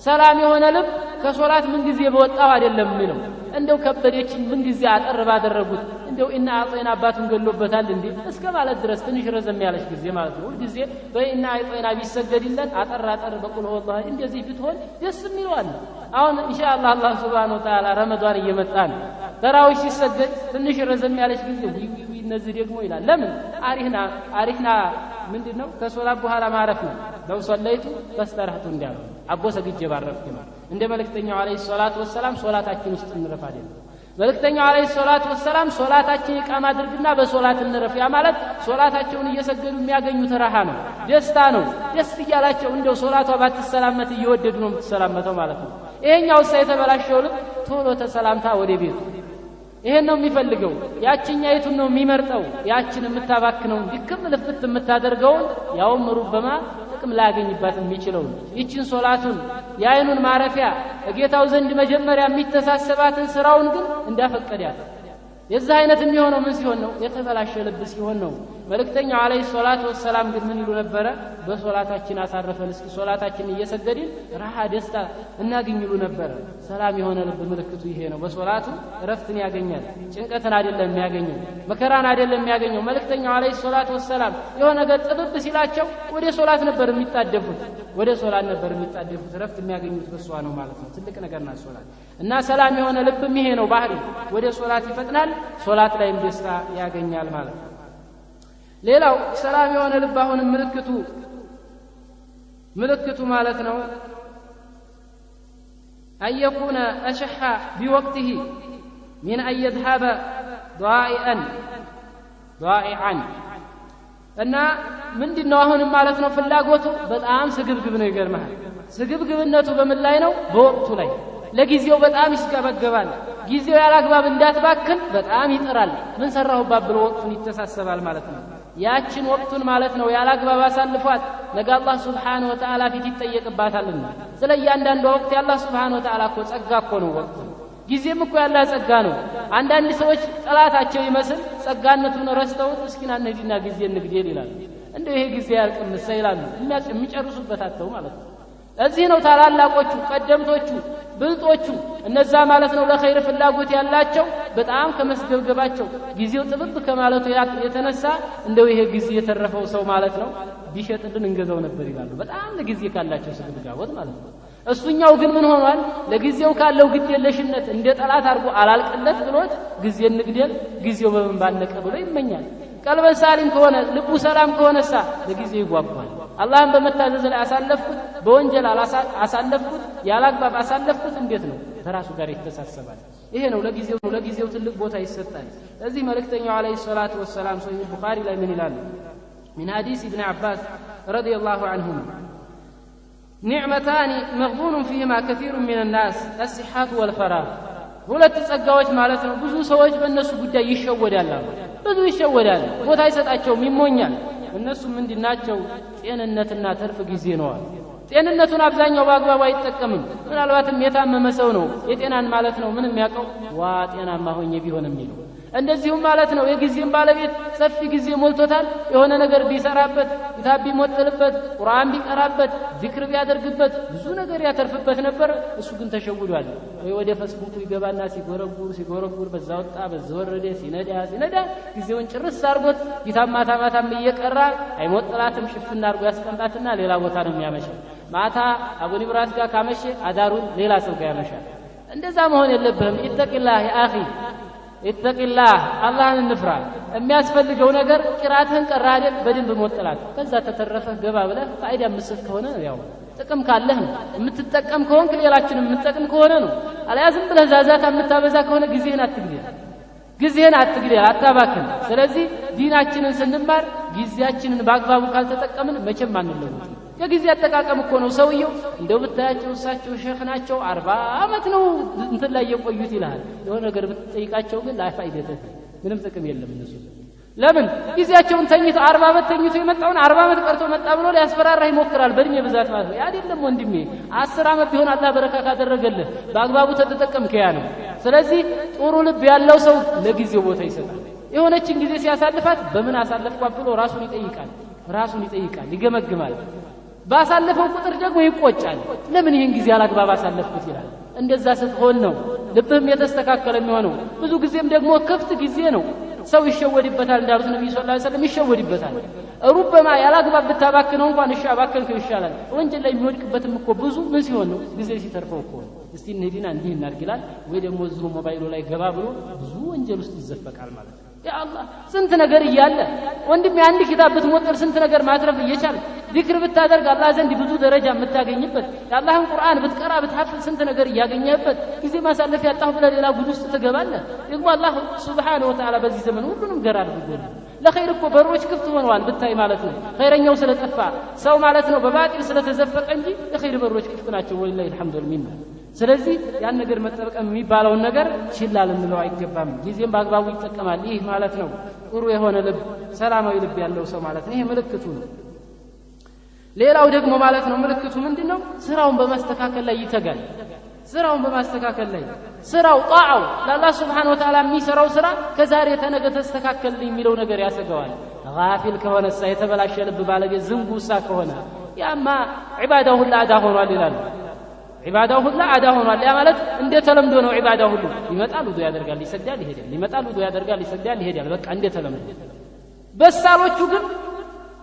ሰላም የሆነ ልብ ከሶላት ምን ጊዜ በወጣው አይደለም የሚለው። እንደው ከበደችኝ ምን ጊዜ አጠር ባደረጉት እንደው ኢና አጤና አባቱን ገሎበታል እንዴ እስከ ማለት ድረስ ትንሽ ረዘም ያለች ጊዜ ማለት ነው። ሁል ጊዜ በኢና አጤና ቢሰገድለት አጠር አጠር በቁል ወላሂ እንደዚህ ብትሆን ደስ የሚለው አለ። አሁን ኢንሻአላህ አላህ Subhanahu Wa Ta'ala ረመዳን እየመጣ ነው። ተራዊህ ሲሰገድ ትንሽ ረዘም ያለች ጊዜ ዊ እነዚህ ደግሞ ይላል። ለምን አሪህና አሪህና ምንድነው ከሶላት በኋላ ማረፍ ነው። ለው ሰለይቱ ፈስተራህቱ እንዳለው አቦ ሰግጄ ባረፍኩ ነው። እንደ መልእክተኛው አለይሂ ሰላቱ ወሰላም ሶላታችን ውስጥ እንረፍ አይደለም። መልእክተኛው አለይሂ ሰላቱ ወሰላም ሶላታችን ኢቃማ አድርግና በሶላት እንረፍ። ያ ማለት ሶላታቸውን እየሰገዱ የሚያገኙት ረሃ ነው፣ ደስታ ነው። ደስ እያላቸው እንደው ሶላቷ ባትሰላመት እየወደዱ ነው የምትሰላመተው ማለት ነው። ይሄኛው እሳ የተበላሸው ልብ ቶሎ ተሰላምታ ወደ ቤቱ ይሄን ነው የሚፈልገው። ያችኛይቱን ነው የሚመርጠው። ያችን የምታባክነውን ድክም ልፍት የምታደርገውን ያውም ሩበማ ጥቅም ላያገኝባት የሚችለውን ይችን ሶላቱን የአይኑን ማረፊያ ጌታው ዘንድ መጀመሪያ የሚተሳሰባትን ስራውን ግን እንዳፈቀዳት። የዛ አይነት የሚሆነው ምን ሲሆን ነው? የተበላሸ ልብ ሲሆን ነው። መልእክተኛው አለይሂ ሰላቱ ወሰላም ግን ምን ይሉ ነበረ? በሶላታችን አሳረፈን፣ እስኪ ሶላታችን እየሰገድን ረሃ ደስታ እናገኝ ይሉ ነበረ። ሰላም የሆነ ልብ ምልክቱ ይሄ ነው። በሶላቱ እረፍትን ያገኛል። ጭንቀትን አይደለም የሚያገኘው፣ መከራን አይደለም የሚያገኘው። መልእክተኛው አለይሂ ሰላቱ ወሰላም የሆነ ነገር ጥብብ ሲላቸው ወደ ሶላት ነበር የሚጣደፉት፣ ወደ ሶላት ነበር የሚጣደፉት። እረፍት የሚያገኙት በሷ ነው ማለት ነው። ትልቅ ነገር ናት ሶላት። እና ሰላም የሆነ ልብም ይሄ ነው ባህሪ፣ ወደ ሶላት ይፈጥናል፣ ሶላት ላይም ደስታ ያገኛል ማለት ነው። ሌላው ሰላም የሆነ ልብ አሁንም ምልክቱ ማለት ነው አየኩነ አሸሐ ቢወቅቲሂ ሚን አን የዝሀበ ዳኢዐን እና ምንድነው አሁንም ማለት ነው ፍላጎቱ በጣም ስግብግብ ነው። ይገርምሃል። ስግብግብነቱ በምን ላይ ነው? በወቅቱ ላይ። ለጊዜው በጣም ይስገበገባል። ጊዜው ያላግባብ እንዳትባክን በጣም ይጥራል። ምን ሰራሁባት ብሎ ወቅቱን ይተሳሰባል ማለት ነው። ያችን ወቅቱን ማለት ነው ያላግባብ አሳልፏት ነገ አላህ Subhanahu Wa Ta'ala ፊት ይጠየቅባታልና። ስለ እያንዳንዱ ወቅት ያላህ Subhanahu Wa Ta'ala እኮ ጸጋ እኮ ነው። ወቅቱ ጊዜም እኮ ያላህ ጸጋ ነው። አንዳንድ ሰዎች ጠላታቸው ይመስል ጸጋነቱን ረስተውት እስኪና እንሂድና ጊዜ እንግደል ይላሉ። እንደው ይሄ ጊዜ ያልቅም ይላሉ። የሚጨርሱበት አጥተው ማለት ነው። ለዚህ ነው ታላላቆቹ ቀደምቶቹ ብልጦቹ እነዛ ማለት ነው ለኸይር ፍላጎት ያላቸው በጣም ከመስገብገባቸው ጊዜው ጥብብ ከማለቱ የተነሳ እንደው ይሄ ጊዜ የተረፈው ሰው ማለት ነው ቢሸጥልን እንገዛው ነበር ይላሉ። በጣም ለጊዜ ካላቸው ስግብጋቦት ማለት ነው። እሱኛው ግን ምን ሆኗል? ለጊዜው ካለው ግድ የለሽነት እንደ ጠላት አድርጎ አላልቅለት ብሎት ጊዜ እንግደል ጊዜው በምን ባለቀ ብሎ ይመኛል። ቀልበ ሳሊም ከሆነ ልቡ ሰላም ከሆነሳ ለጊዜው ይጓጓል። አላህን በመታዘዝ ላይ አሳለፍኩት፣ በወንጀል አሳለፍኩት፣ ያላግባብ አሳለፍኩት እንዴት ነው ከራሱ ጋር ይተሳሰባል። ይሄ ነው ለጊዜው ትልቅ ቦታ ይሰጣል። ለዚህ መልእክተኛው አለይሂ ሰላቱ ወሰላም ሶሂህ ቡኻሪ ላይ ምን ይላሉ? من حديث ابن عباس رضي الله عنهما نعمتان مغبون فيهما كثير من الناس الصحة والفراغ። ሁለት ጸጋዎች ማለት ነው። ብዙ ሰዎች በእነሱ ጉዳይ ይሸወዳሉ፣ ብዙ ይሸወዳሉ፣ ቦታ አይሰጣቸውም፣ ይሞኛል። እነሱ ምንድናቸው? ጤንነትና ትርፍ ጊዜ ነው። ጤንነቱን አብዛኛው በአግባቡ አይጠቀምም። ምናልባትም የታመመ ሰው ነው የጤናን ማለት ነው ምንም ያውቀው ዋ ጤናማ ሆኜ ቢሆን የሚለው። እንደዚሁም ማለት ነው የጊዜም ባለቤት ሰፊ ጊዜ ሞልቶታል። የሆነ ነገር ቢሰራበት፣ ኪታብ ቢሞጥልበት፣ ቁርአን ቢቀራበት፣ ዚክር ቢያደርግበት ብዙ ነገር ያተርፍበት ነበር። እሱ ግን ተሸውዷል። ወይ ወደ ፌስቡኩ ይገባና ሲጎረጉር ሲጎረጉር በዛ ወጣ በዛ ወረደ ሲነዳ ሲነዳ ጊዜውን ጭርስ አድርጎት ኪታብ ማታ ማታም እየቀራ አይሞጥላትም፣ ሽፍና አድርጎ ያስቀምጣትና ሌላ ቦታ ነው የሚያመሸው። ማታ አቡኒ ብራስ ጋር ካመሸ አዳሩን ሌላ ሰው ጋር ያመሻል። እንደዛ መሆን የለብህም። ኢተቂላህ ያ አኺ ኢተቂላህ፣ አላህን እንፍራ። የሚያስፈልገው ነገር ቂራትህን ቀራ አይደል? በደንብ ሞጥላት። ከዛ ተተረፈህ ገባ ብለህ ፋይዳ የምትሰጥ ከሆነ ያው ጥቅም ካለህ ነው የምትጠቀም ከሆንክ ሌላችንም የምትጠቅም ከሆነ ነው። አለያ ዝም ብለህ ዛዛታ የምታበዛ ከሆነ ጊዜህን አትግደል፣ ጊዜህን አትግደል፣ አታባክን። ስለዚህ ዲናችንን ስንማር ጊዜያችንን በአግባቡ ካልተጠቀምን መቼም አንለወጥም። የጊዜ አጠቃቀም እኮ ነው። ሰውየው እንደው ብታያቸው እሳቸው ሼኽ ናቸው 40 ዓመት ነው እንትን ላይ የቆዩት ይልሃል። የሆነ ነገር ብትጠይቃቸው ግን ላፋይደተ ምንም ጥቅም የለም እነሱ። ለምን ጊዜያቸውን ተኝቶ 40 ዓመት ተኝቶ የመጣውን 40 ዓመት ቀርቶ መጣ ብሎ ሊያስፈራራህ ይሞክራል በእድሜ ብዛት ማለት ነው። ያ አይደለም ወንድሜ፣ 10 ዓመት ቢሆን አላህ በረካ ካደረገልህ በአግባቡ ተተጠቀምክ ያ ነው። ስለዚህ ጥሩ ልብ ያለው ሰው ለጊዜው ቦታ ይሰጣል። የሆነችን ጊዜ ሲያሳልፋት በምን አሳለፍኳት ብሎ ራሱን ይጠይቃል፣ ራሱን ይጠይቃል፣ ይገመግማል። ባሳለፈው ቁጥር ደግሞ ይቆጫል። ለምን ይሄን ጊዜ አላግባብ አሳለፍኩት ይላል። እንደዛ ስትሆን ነው ልብህም የተስተካከለ የሚሆነው። ብዙ ጊዜም ደግሞ ክፍት ጊዜ ነው፣ ሰው ይሸወድበታል። እንዳሉት ነብዩ ሰለላሁ ዐለይሂ ወሰለም ይሸወድበታል። ሩበማ ያላግባብ ብታባክነው እንኳን እሺ አባከንከው ይሻላል። ወንጀል ላይ የሚወድቅበትም እኮ ብዙ ምን ሲሆን ነው? ጊዜ ሲተርፈው እኮ ነው። እስቲ እንሂድና እንዲህ እናድርግ ይላል፣ ወይ ደግሞ እዚሁ ሞባይሉ ላይ ገባ ብሎ ብዙ ወንጀል ውስጥ ይዘፈቃል ማለት ነው። ያ አላህ ስንት ነገር እያለ ወንድሜ፣ አንድ ኪታብ ብትሞጥር ስንት ነገር ማትረፍ እየቻልክ፣ ዚክር ብታደርግ አላህ ዘንድ ብዙ ደረጃ የምታገኝበት፣ የአላህን ቁርአን ብትቀራ ብትሐፍዝ ስንት ነገር እያገኘህበት ጊዜ ማሳለፍ ያጣሁ ብለህ ሌላ ጉድ ውስጥ ትገባለህ። ደግሞ አላህ سبحانه وتعالى በዚህ ዘመን ሁሉንም ገር አድርጎልህ ለኸይር እኮ በሮች ክፍት ሆነዋል ብታይ ማለት ነው። ኸይረኛው ስለጠፋ ሰው ማለት ነው በባጢል ስለተዘፈቀ እንጂ ለኸይር በሮች ክፍት ናቸው። ولله الحمد والمنة። ስለዚህ ያን ነገር መጠቀም የሚባለውን ነገር ችላ ልንለው አይገባም። ጊዜም በአግባቡ ይጠቀማል። ይህ ማለት ነው ጥሩ የሆነ ልብ፣ ሰላማዊ ልብ ያለው ሰው ማለት ነው። ይሄ ምልክቱ ነው። ሌላው ደግሞ ማለት ነው ምልክቱ ምንድነው? ስራውን በማስተካከል ላይ ይተጋል። ስራውን በማስተካከል ላይ ስራው ጣዓው ለአላህ سبحانه وتعالى የሚሰራው ስራ ከዛሬ ተነገ ተስተካከልልኝ የሚለው ነገር ያሰጋዋል። ጋፊል ከሆነሳ የተበላሸ ልብ ባለቤት ዝንጉሳ ከሆነ ያማ ዒባዳው ሁላ አዳ ሆኗል ይላሉ። ዒባዳው ሁላ አዳ ሆኗል። ያ ማለት እንደ ተለምዶ ነው። ዒባዳው ሁሉ ይመጣል፣ ውዱ ያደርጋል፣ ይሰግዳል፣ ይሄዳል። ይመጣል፣ ውዱ ያደርጋል፣ ይሰግዳል፣ ይሄዳል። በቃ እንደ ተለምዶ። በሳሎቹ ግን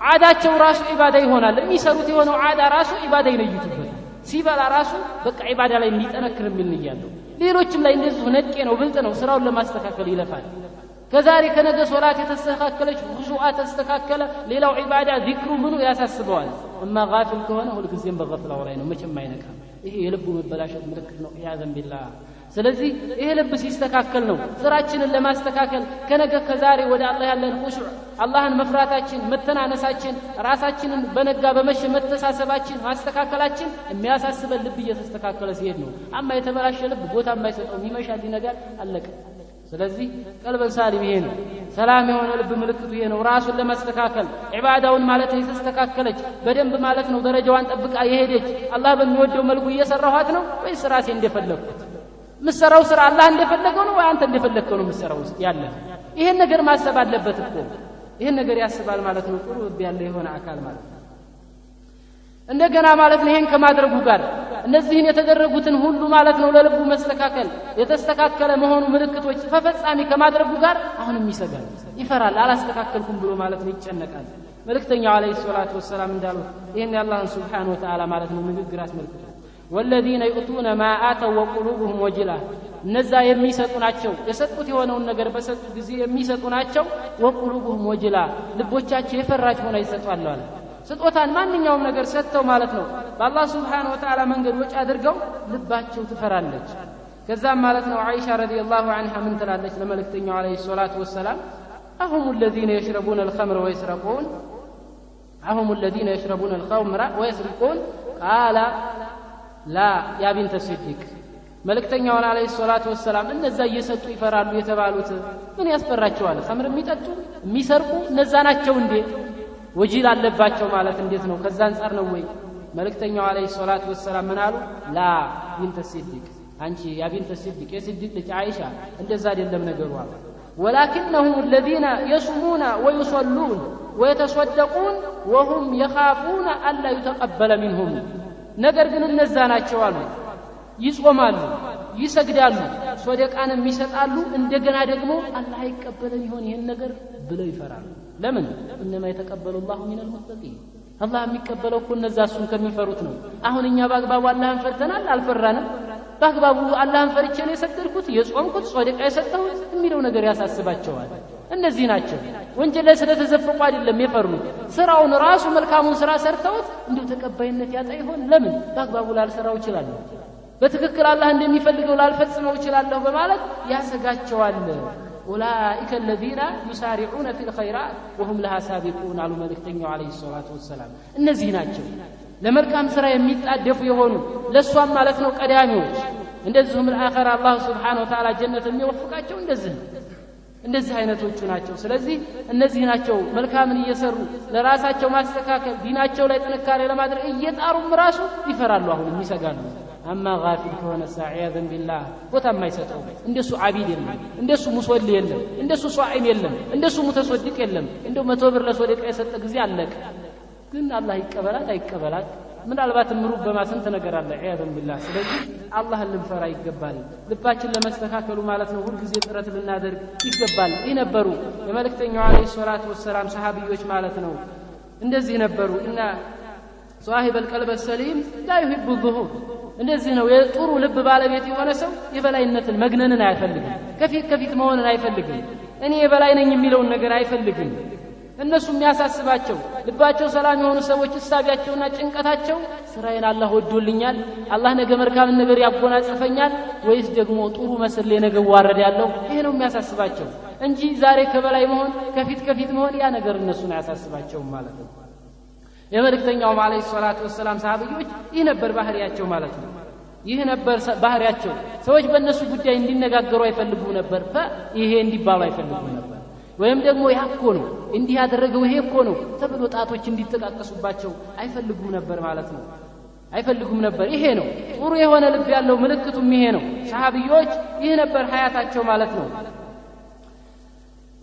ዓዳቸው ራሱ ዒባዳ ይሆናል። የሚሰሩት የሆነው ዓዳ ራሱ ዒባዳ ይለይቱበታል። ሲበላ ራሱ በቃ ዒባዳ ላይ እንዲጠነክር የሚል ንያ አለው። ሌሎችም ላይ እንደዚሁ ነቄ ነው፣ ብልጥ ነው፣ ስራውን ለማስተካከል ይለፋል። ከዛሬ ከነገ ሶላት የተስተካከለች ኹሹዓ ተስተካከለ፣ ሌላው ዒባዳ ዚክሩ ምኑ ያሳስበዋል። እማ ጋፊል ከሆነ ሁልጊዜም በገፍላው ላይ ነው፣ መቼም አይነቃም። ይሄ የልቡ መበላሸት ምልክት ነው። عياذا بالله። ስለዚህ ይሄ ልብ ሲስተካከል ነው ስራችንን ለማስተካከል ከነገ ከዛሬ ወደ አላህ ያለን ኹሹዕ፣ አላህን መፍራታችን፣ መተናነሳችን፣ ራሳችንን በነጋ በመሸ መተሳሰባችን፣ ማስተካከላችን የሚያሳስበን ልብ እየተስተካከለ ሲሄድ ነው። አማ የተበላሸ ልብ ቦታ የማይሰጠው ይመሻል፣ ይነጋል፣ አለቀ። ስለዚህ قلب سالم ይሄ ነው። ሰላም የሆነ ልብ ምልክቱ ይሄ ነው። ራሱን ለማስተካከል ዒባዳውን ማለት የተስተካከለች በደንብ ማለት ነው ደረጃዋን ጠብቃ የሄደች አላህ በሚወደው መልኩ እየሰራኋት ነው ወይስ ራሴ እንደፈለግኩት? ምሰራው ስራ አላህ እንደፈለገው ነው ወይ አንተ እንደፈለግከው ነው ምሰራው ውስጥ ያለ? ይሄን ነገር ማሰብ አለበት እኮ። ይሄን ነገር ያስባል ማለት ነው ጥሩ ልብ ያለ የሆነ አካል ማለት ነው። እንደገና ማለት ነው ይሄን ከማድረጉ ጋር እነዚህን የተደረጉትን ሁሉ ማለት ነው ለልቡ መስተካከል የተስተካከለ መሆኑ ምልክቶች ተፈጻሚ ከማድረጉ ጋር አሁንም ይሰጋል፣ ይፈራል። አላስተካከልኩም ብሎ ማለት ነው ይጨነቃል። መልእክተኛው عليه الصلاة والسلام እንዳሉት ይሄን የአላህን سبحانه وتعالى ማለት ነው ንግግር አስመልክቶ والذين يؤتون ما آتوا وقلوبهم وجلة፣ እነዛ የሚሰጡ ናቸው፣ የሰጡት የሆነውን ነገር በሰጡ ጊዜ የሚሰጡ ናቸው። وقلوبهم وجلة፣ ልቦቻቸው የፈራች ሆና ይሰጧል አለ። ስጦታን ማንኛውም ነገር ሰጥተው ማለት ነው በአላህ سبحانه وتعالى መንገድ ወጪ አድርገው ልባቸው ትፈራለች። ከዛም ማለት ነው አይሻ رضي الله عنها ምን ትላለች ለመልእክተኛው عليه الصلاة والسلام? أهم الذين يشربون الخمر ويسرقون أهم الذين يشربون الخمر ويسرقون قال لا يا بنت الصديق። መልእክተኛውን عليه الصلاة والسلام እነዛ እየሰጡ ይፈራሉ የተባሉት ምን ያስፈራቸዋል? ኸምር የሚጠጡ የሚሰርቁ እነዛ ናቸው እንዴ? ወጂል አለባቸው ማለት እንዴት ነው? ከዛ አንጻር ነው ወይ? መልእክተኛው عليه الصلاة والسلام ምን አሉ? لا بنت الصديق፣ አንቺ يا بنت الصديق የሲዲቅ ልጅ አይሻ እንደዛ አይደለም ነገሩ አሉ። ولكنهم الذين يصومون ويصلون ويتصدقون وهم يخافون ألا يتقبل منهم። ነገር ግን እነዛ ናቸው አሉ፣ ይጾማሉ፣ ይሰግዳሉ፣ ሶደቃንም ይሰጣሉ። እንደገና ደግሞ አላህ አይቀበለን ይሆን ይሄን ነገር ብለው ይፈራሉ። ለምን? إنما يتقبل الله من المتقين። አላህ የሚቀበለው እኮ እነዛ እሱን ከሚፈሩት ነው። አሁን እኛ በአግባቡ አላህን ፈርተናል አልፈራንም? በአግባቡ አላህን ፈርቼ ነው የሰገድኩት፣ የጾምኩት፣ ሶደቃ የሰጠሁት የሚለው ነገር ያሳስባቸዋል። እነዚህ ናቸው ወንጀል ላይ ስለተዘፈቁ አይደለም የፈሩት። ስራውን ራሱ መልካሙን ስራ ሰርተውት እንዲሁ ተቀባይነት ያጣ ይሆን? ለምን በአግባቡ ላልሰራው እችላለሁ፣ በትክክል አላህ እንደሚፈልገው ላልፈጽመው እችላለሁ በማለት ያሰጋቸዋል። أولئك الذين يسارعون في الخيرات وهم لها سابقون አሉ መልእክተኛው عليه الصلاة والسلام። እነዚህ ናቸው ለመልካም ስራ የሚጣደፉ የሆኑ ለእሷም ማለት ነው ቀዳሚዎች። እንደዚሁም ለአኸራ አላህ سبحانه وتعالى ጀነት የሚወፍቃቸው እንደዚህ ነው። እንደዚህ አይነቶቹ ናቸው። ስለዚህ እነዚህ ናቸው መልካምን እየሰሩ ለራሳቸው ማስተካከል ዲናቸው ላይ ጥንካሬ ለማድረግ እየጣሩም ራሱ ይፈራሉ፣ አሁንም ይሰጋሉ። أما غافل ከሆነ عياذا بالله ቦታ የማይሰጠው እንደሱ عابد የለም፣ እንደሱ مصلي የለም፣ እንደሱ صائم የለም፣ እንደሱ متصدق የለም። እንደው 100 ብር ለሶደቃ የሰጠ ጊዜ አለቀ። ግን አላህ ይቀበላት አይቀበላት ምናልባትም ربما ስንት ነገር አለ عياذا بالله። ስለዚህ አላህን ልንፈራ ይገባል። ልባችን ለመስተካከሉ ማለት ነው ሁልጊዜ ጥረት ልናደርግ ይገባል። ይህ ነበሩ የመልእክተኛው عليه الصلاة والسلام ሰሃቢዮች ማለት ነው። እንደዚህ ነበሩ። እና صاحب القلب السليم لا يحب الظهور። እንደዚህ ነው የጥሩ ልብ ባለቤት የሆነ ሰው የበላይነትን መግነንን አይፈልግም። ከፊት ከፊት መሆንን አይፈልግም። እኔ የበላይ ነኝ የሚለውን ነገር አይፈልግም። እነሱ የሚያሳስባቸው ልባቸው ሰላም የሆኑ ሰዎች እሳቢያቸውና ጭንቀታቸው ስራዬን አላህ ወዶልኛል፣ አላህ ነገ መልካምን ነገር ያጎናጽፈኛል፣ ወይስ ደግሞ ጥሩ መስሌ ነገ እዋረዳለሁ፣ ይሄ ነው የሚያሳስባቸው እንጂ ዛሬ ከበላይ መሆን ከፊት ከፊት መሆን ያ ነገር እነሱን አያሳስባቸውም ማለት ነው። የመልእክተኛውም ዓለይሂ ሰላቱ ወሰላም ሰሃቢዎች ይህ ነበር ባህሪያቸው ማለት ነው። ይህ ነበር ባህሪያቸው። ሰዎች በእነሱ ጉዳይ እንዲነጋገሩ አይፈልጉም ነበር፣ ይሄ እንዲባሉ አይፈልጉም ነበር። ወይም ደግሞ ያ እኮ ነው እንዲህ ያደረገው ይሄ እኮ ነው ተብሎ ጣቶች እንዲጠቃቀሱባቸው አይፈልጉም ነበር ማለት ነው። አይፈልጉም ነበር። ይሄ ነው ጥሩ የሆነ ልብ ያለው ምልክቱም ይሄ ነው። ሰሃቢዎች ይህ ነበር ሀያታቸው ማለት ነው።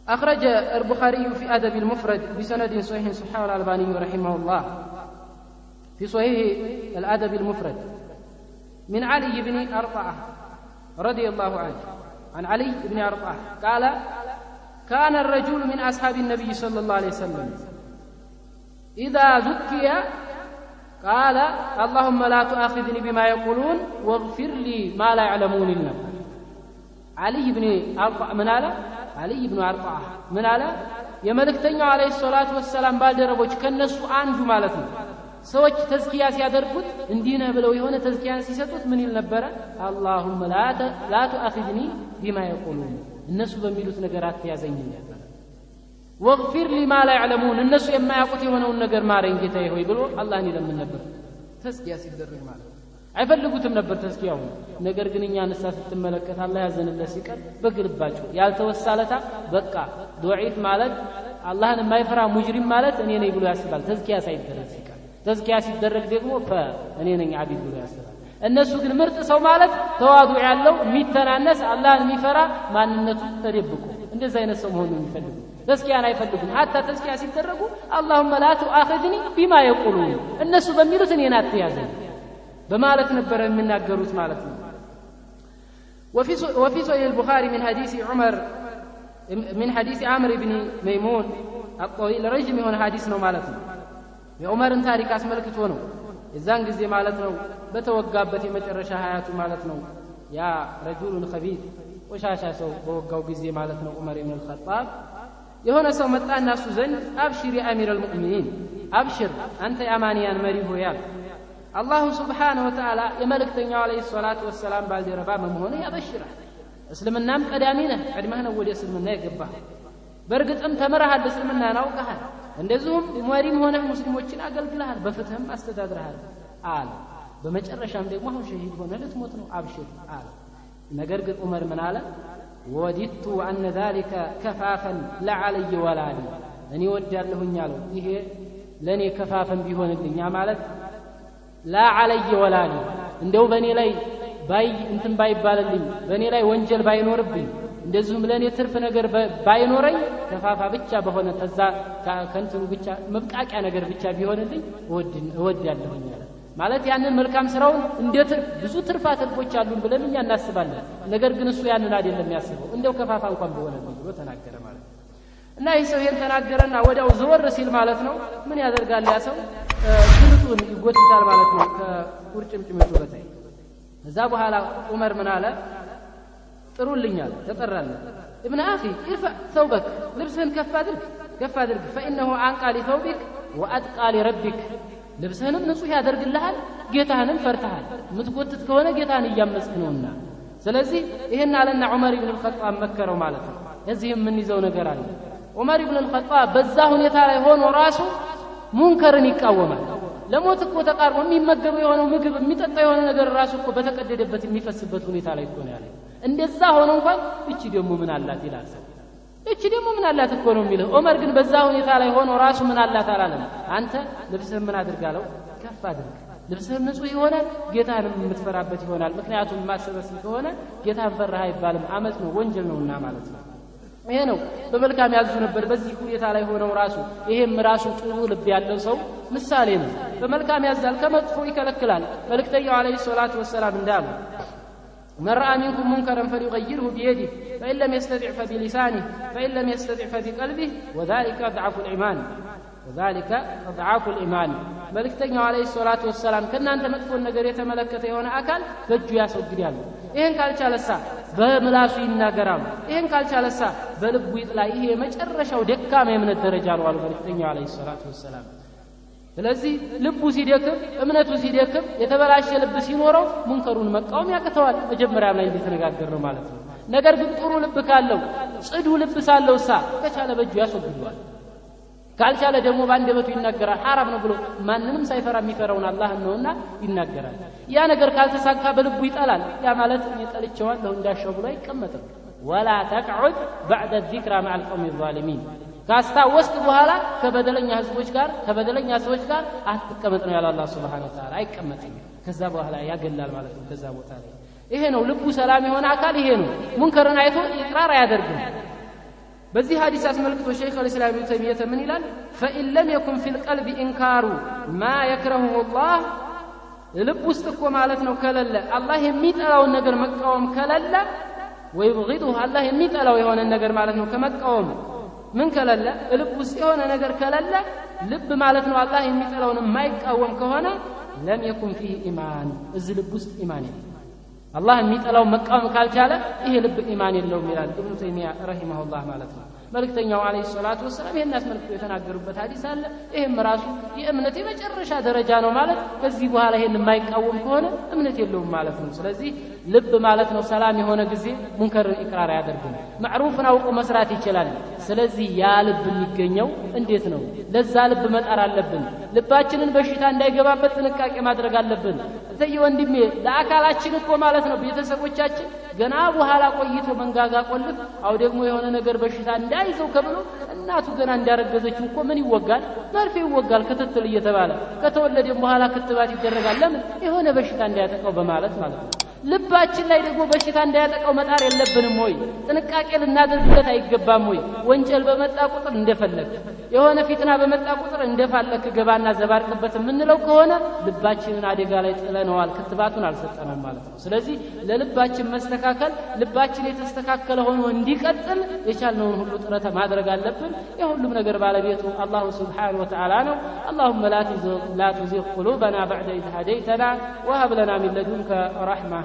أخرج البخاري في أدب المفرد بسند صحيح صححه الألباني رحمه الله في صحيح الأدب المفرد من علي بن أرطعة رضي الله عنه عن علي بن أرطعة قال كان الرجل من أصحاب النبي صلى الله عليه وسلم إذا زكي قال اللهم لا تؤاخذني بما يقولون واغفر لي ما لا يعلمون. علي بن أرطعة من قال علي بن أرطعة من قال የመልእክተኛው عليه الصلاة والسلام ባልደረቦች ከነሱ አንዱ ማለት ነው። ሰዎች ተዝኪያ ሲያደርጉት እንዲህ ነህ ብለው የሆነ ተዝኪያን ሲሰጡት ምን ይል ነበረ? اللهم لا تؤاخذني بما يقولون እነሱ በሚሉት ነገር አትያዘኝ ነበር። واغفر لي ما لا يعلمون እነሱ የማያውቁት የሆነውን ነገር ማረኝ ጌታዬ ሆይ ብሎ አላህን ይለምን ነበር። ተዝኪያ ሲደረግ ማለት ነው። አይፈልጉትም ነበር ተዝኪያውን። ነገር ግን እኛ ንሳ ስትመለከት አላህ ያዘንለት ሲቀር በግልባቸው ያልተወሳለታ በቃ ضعيف ማለት አላህን የማይፈራ مجرم ማለት እኔ ነኝ ብሎ ያስባል። ተዝኪያ ሳይደረግ ሲቀር ተዝኪያ ሲደረግ ደግሞ እኔ ነኝ عابد ብሎ ያስባል። እነሱ ግን ምርጥ ሰው ማለት تواضع ያለው የሚተናነስ አላህን የሚፈራ ማንነቱ ተደብቆ እንደዛ አይነት ሰው መሆኑን የሚፈልጉ ተዝኪያን አይፈልጉም። حتى ተዝኪያ ሲደረጉ اللهم لا تؤاخذني بما يقولون እነሱ በሚሉት እኔን አትያዘኝ በማለት ነበር የሚናገሩት ማለት ነው። وفي صحيح البخاري من حديث عمر من حديث عمرو بن ميمون الطويل ረጅም የሆነ ሐዲስ ነው ማለት ነው። የዑመርን ታሪክ አስመልክቶ ነው። የዛን ጊዜ ማለት ነው በተወጋበት የመጨረሻ ሀያቱ ማለት ነው ያ رجل خبيث ቆሻሻ ሰው በወጋው ጊዜ ማለት ነው ዑመር ኢብኑ አልኸጣብ የሆነ ሰው መጣና እሱ ዘንድ أبشر يا أمير المؤمنين أبشر አንተ የአማንያን መሪ ሆይ አለ። الله سبحانه وتعالى የመልእክተኛው عليه الصلاة والسلام ባልደረባ በመሆንህ ያበሽራል። እስልምናም ቀዳሚ ነህ፣ ቀድመህ ነው ወደ እስልምና የገባህ። በእርግጥም ተምረሃል፣ እስልምናን አውቀሃል። እንደዚሁም መሪም ሆነህ ሙስሊሞችን አገልግለሃል፣ በፍትህም አስተዳድረሃል አለ። በመጨረሻም ደግሞ አሁን ሸሂድ ሆነህ ልትሞት ነው أبشر አለ። ነገር ግን ዑመር ምን አለ? وددت أن ذلك كفافا لا علي ولا لي እኔ ወዳለሁኝ አለው። ይሄ ለእኔ كفافا ቢሆንልኝ ማለት لا علي ولا لي እንደው በእኔ ላይ ባይ እንትን ባይባልልኝ በእኔ ላይ ወንጀል ባይኖርብኝ እንደዚሁም ለእኔ ትርፍ ነገር ባይኖረኝ كفافا ብቻ በሆነ ተዛ ከእንትኑ ብቻ መብቃቂያ ነገር ብቻ ቢሆንልኝ እወዳለሁኝ አለ። ማለት ያንን መልካም ስራውን እንደ ትርፍ ብዙ ትርፋ ትርፎች አሉን ብለን እኛ እናስባለን። ነገር ግን እሱ ያንን አይደለም የሚያስበው እንደው كفافا እንኳን በሆነልኝ ብሎ ተናገረ ማለት ነው። እና ይህ ሰው ይሄን ተናገረና ወዲያው ዘወር ሲል ማለት ነው ምን ያደርጋል ያ ሰው ሽርጡን ይጎትታል ማለት ነው ከቁርጭምጭሚቱ በታይ። እዛ በኋላ ዑመር ምን አለ? ጥሩልኛል፣ ተጠራለ። ابن أخي ارفع ثوبك ልብስህን ከፍ አድርግ ከፍ አድርግ فإنه أنقى لثوبك وأتقى لربك ልብስህንም ንጹህ ያደርግልሃል፣ ጌታህንም ፈርተሃል። የምትጎትት ከሆነ ጌታህን እያመጽክ ነውና። ስለዚህ ይሄን አለና ዑመር ኢብኑ አልኸጣብ መከረው ማለት ነው። እዚህም የምንይዘው ነገር አለ። ዑመር ኢብኑ አልኸጣብ በዛ ሁኔታ ላይ ሆኖ ራሱ ሙንከርን ይቃወማል። ለሞት እኮ ተቃርቦ የሚመገበው የሆነው ምግብ የሚጠጣ የሆነ ነገር ራሱ እኮ በተቀደደበት የሚፈስበት ሁኔታ ላይ እኮ ነው ያለው። እንደዛ ሆኖ እንኳን እቺ ደግሞ ምን አላት ይላል ሰው። እቺ ደግሞ ምን አላት እኮ ነው የሚለው። ዑመር ግን በዛ ሁኔታ ላይ ሆኖ ራሱ ምን አላት አላለም። አንተ ልብስህን ምን አድርጋለው? ከፍ አድርግ። ልብስህም ንጹህ ይሆናል፣ ጌታህንም የምትፈራበት ይሆናል። ምክንያቱም ማሰበስብ ከሆነ ጌታህን ፈራህ አይባልም፣ አመጽ ነው፣ ወንጀል ነውና ማለት ነው። ይሄ ነው በመልካም ያዙ ነበር በዚህ ሁኔታ ላይ ሆነው ራሱ። ይሄም ራሱ ጥሩ ልብ ያለው ሰው ምሳሌ ነው። በመልካም ያዛል፣ ከመጥፎ ይከለክላል። መልእክተኛው عليه الصلاة والسلام እንዳሉ من رأى منكم منكرا فليغيره بيده فإن لم يستطع فبلسانه فإن لم يستطع فبقلبه وذلك أضعف الإيمان وذلك أضعف الإيمان። መልእክተኛው عليه الصلاة والسلام ከእናንተ መጥፎን ነገር የተመለከተ የሆነ አካል በእጁ ያስወግዳሉ። ይሄን ካልቻለሳ በምላሱ ይናገራሉ። ይሄን ካልቻለሳ በልቡ ይጥላ። ይሄ የመጨረሻው ደካማ የእምነት ደረጃ ነው አሉ መልእክተኛው عليه الصلاة والسلام። ስለዚህ ልቡ ሲደክም፣ እምነቱ ሲደክም፣ የተበላሸ ልብ ሲኖረው ሙንከሩን መቃወም ያቅተዋል። መጀመሪያም ላይ እንደተነጋገርነው ማለት ነው። ነገር ግን ጥሩ ልብ ካለው፣ ጽዱ ልብ ሳለውሳ ከቻለ በእጁ ያስወግደዋል፣ ካልቻለ ደግሞ በአንደበቱ ይናገራል። ሐራም ነው ብሎ ማንንም ሳይፈራ የሚፈራውን አላህን ነውና ይናገራል። ያ ነገር ካልተሳካ በልቡ ይጠላል። ያ ማለት እኔ ጠልቼዋለሁ እንዳሻው ብሎ አይቀመጥም። ولا تقعد بعد الذكرى مع القوم الظالمين። ካስታወስክ በኋላ ከበደለኛ ህዝቦች ጋር፣ ከበደለኛ ሰዎች ጋር አትቀመጥ ነው ያለው አላህ سبحانه وتعالى። አይቀመጥም። ከዛ በኋላ ያገላል ማለት ነው ከዛ ቦታ ላይ። ይሄ ነው ልቡ ሰላም የሆነ አካል። ይሄ ነው ሙንከርን አይቶ إقرار አያደርግም። በዚህ ሐዲስ አስመልክቶ ሸይኽ አልኢስላም ኢብኑ ተይሚየህ ምን ይላል? فإن لم يكن في القلب إنكار ما يكرهه الله። ልብ ውስጥ እኮ ማለት ነው ከሌለ፣ አላህ የሚጠላውን ነገር መቃወም ከሌለ፣ ويبغضه አላህ የሚጠላው የሆነ ነገር ማለት ነው ከመቃወም ምን ከሌለ፣ ልብ ውስጥ የሆነ ነገር ከሌለ፣ ልብ ማለት ነው አላህ የሚጠላውን የማይቃወም ከሆነ لم يكن فيه إيمان። እዚህ ልብ ውስጥ ኢማን የለም። አላህ የሚጠላው መቃወም ካልቻለ ይሄ ልብ ኢማን የለውም ይላል ኢብኑ ተይሚያ رحمه الله ማለት ነው። መልእክተኛው عليه الصلاة والسلام ይሄን አስመልክቶ የተናገሩበት ሐዲስ አለ። ይሄም ራሱ የእምነት የመጨረሻ ደረጃ ነው ማለት ከዚህ በኋላ ይሄን የማይቃወም ከሆነ እምነት የለውም ማለት ነው። ስለዚህ ልብ ማለት ነው ሰላም የሆነ ጊዜ ሙንከርን إقرار አያደርግም፣ ማዕሩፍን አውቆ መስራት ይችላል። ስለዚህ ያ ልብ የሚገኘው እንዴት ነው? ለዛ ልብ መጣር አለብን። ልባችንን በሽታ እንዳይገባበት ጥንቃቄ ማድረግ አለብን። እተይ ወንድሜ፣ ለአካላችን እኮ ማለት ነው ቤተሰቦቻችን ገና በኋላ ቆይቶ መንጋጋ ቆልፍ አው ደግሞ የሆነ ነገር በሽታ እንዳይዘው ከብሎ እናቱ ገና እንዳረገዘችው እኮ ምን ይወጋል? መርፌ ይወጋል፣ ክትትል እየተባለ ከተወለደም በኋላ ክትባት ይደረጋል። ለምን? የሆነ በሽታ እንዳያጠቃው በማለት ማለት ነው። ልባችን ላይ ደግሞ በሽታ እንዳያጠቃው መጣር የለብንም ወይ? ጥንቃቄ ልናደርግለት አይገባም ወይ? ወንጀል በመጣ ቁጥር እንደፈለክ፣ የሆነ ፊትና በመጣ ቁጥር እንደፈለክ ገባና ዘባርቅበት የምንለው ከሆነ ልባችንን አደጋ ላይ ጥለነዋል፣ ክትባቱን አልሰጠነውም ማለት ነው። ስለዚህ ለልባችን መስተካከል፣ ልባችን የተስተካከለ ሆኖ እንዲቀጥል የቻልነውን ሁሉ ጥረት ማድረግ አለብን። የሁሉም ነገር ባለቤቱ አላሁ سبحانه وتعالى ነው። اللهم لا تزغ قلوبنا بعد إذ هديتنا وهب لنا من لدنك رحمة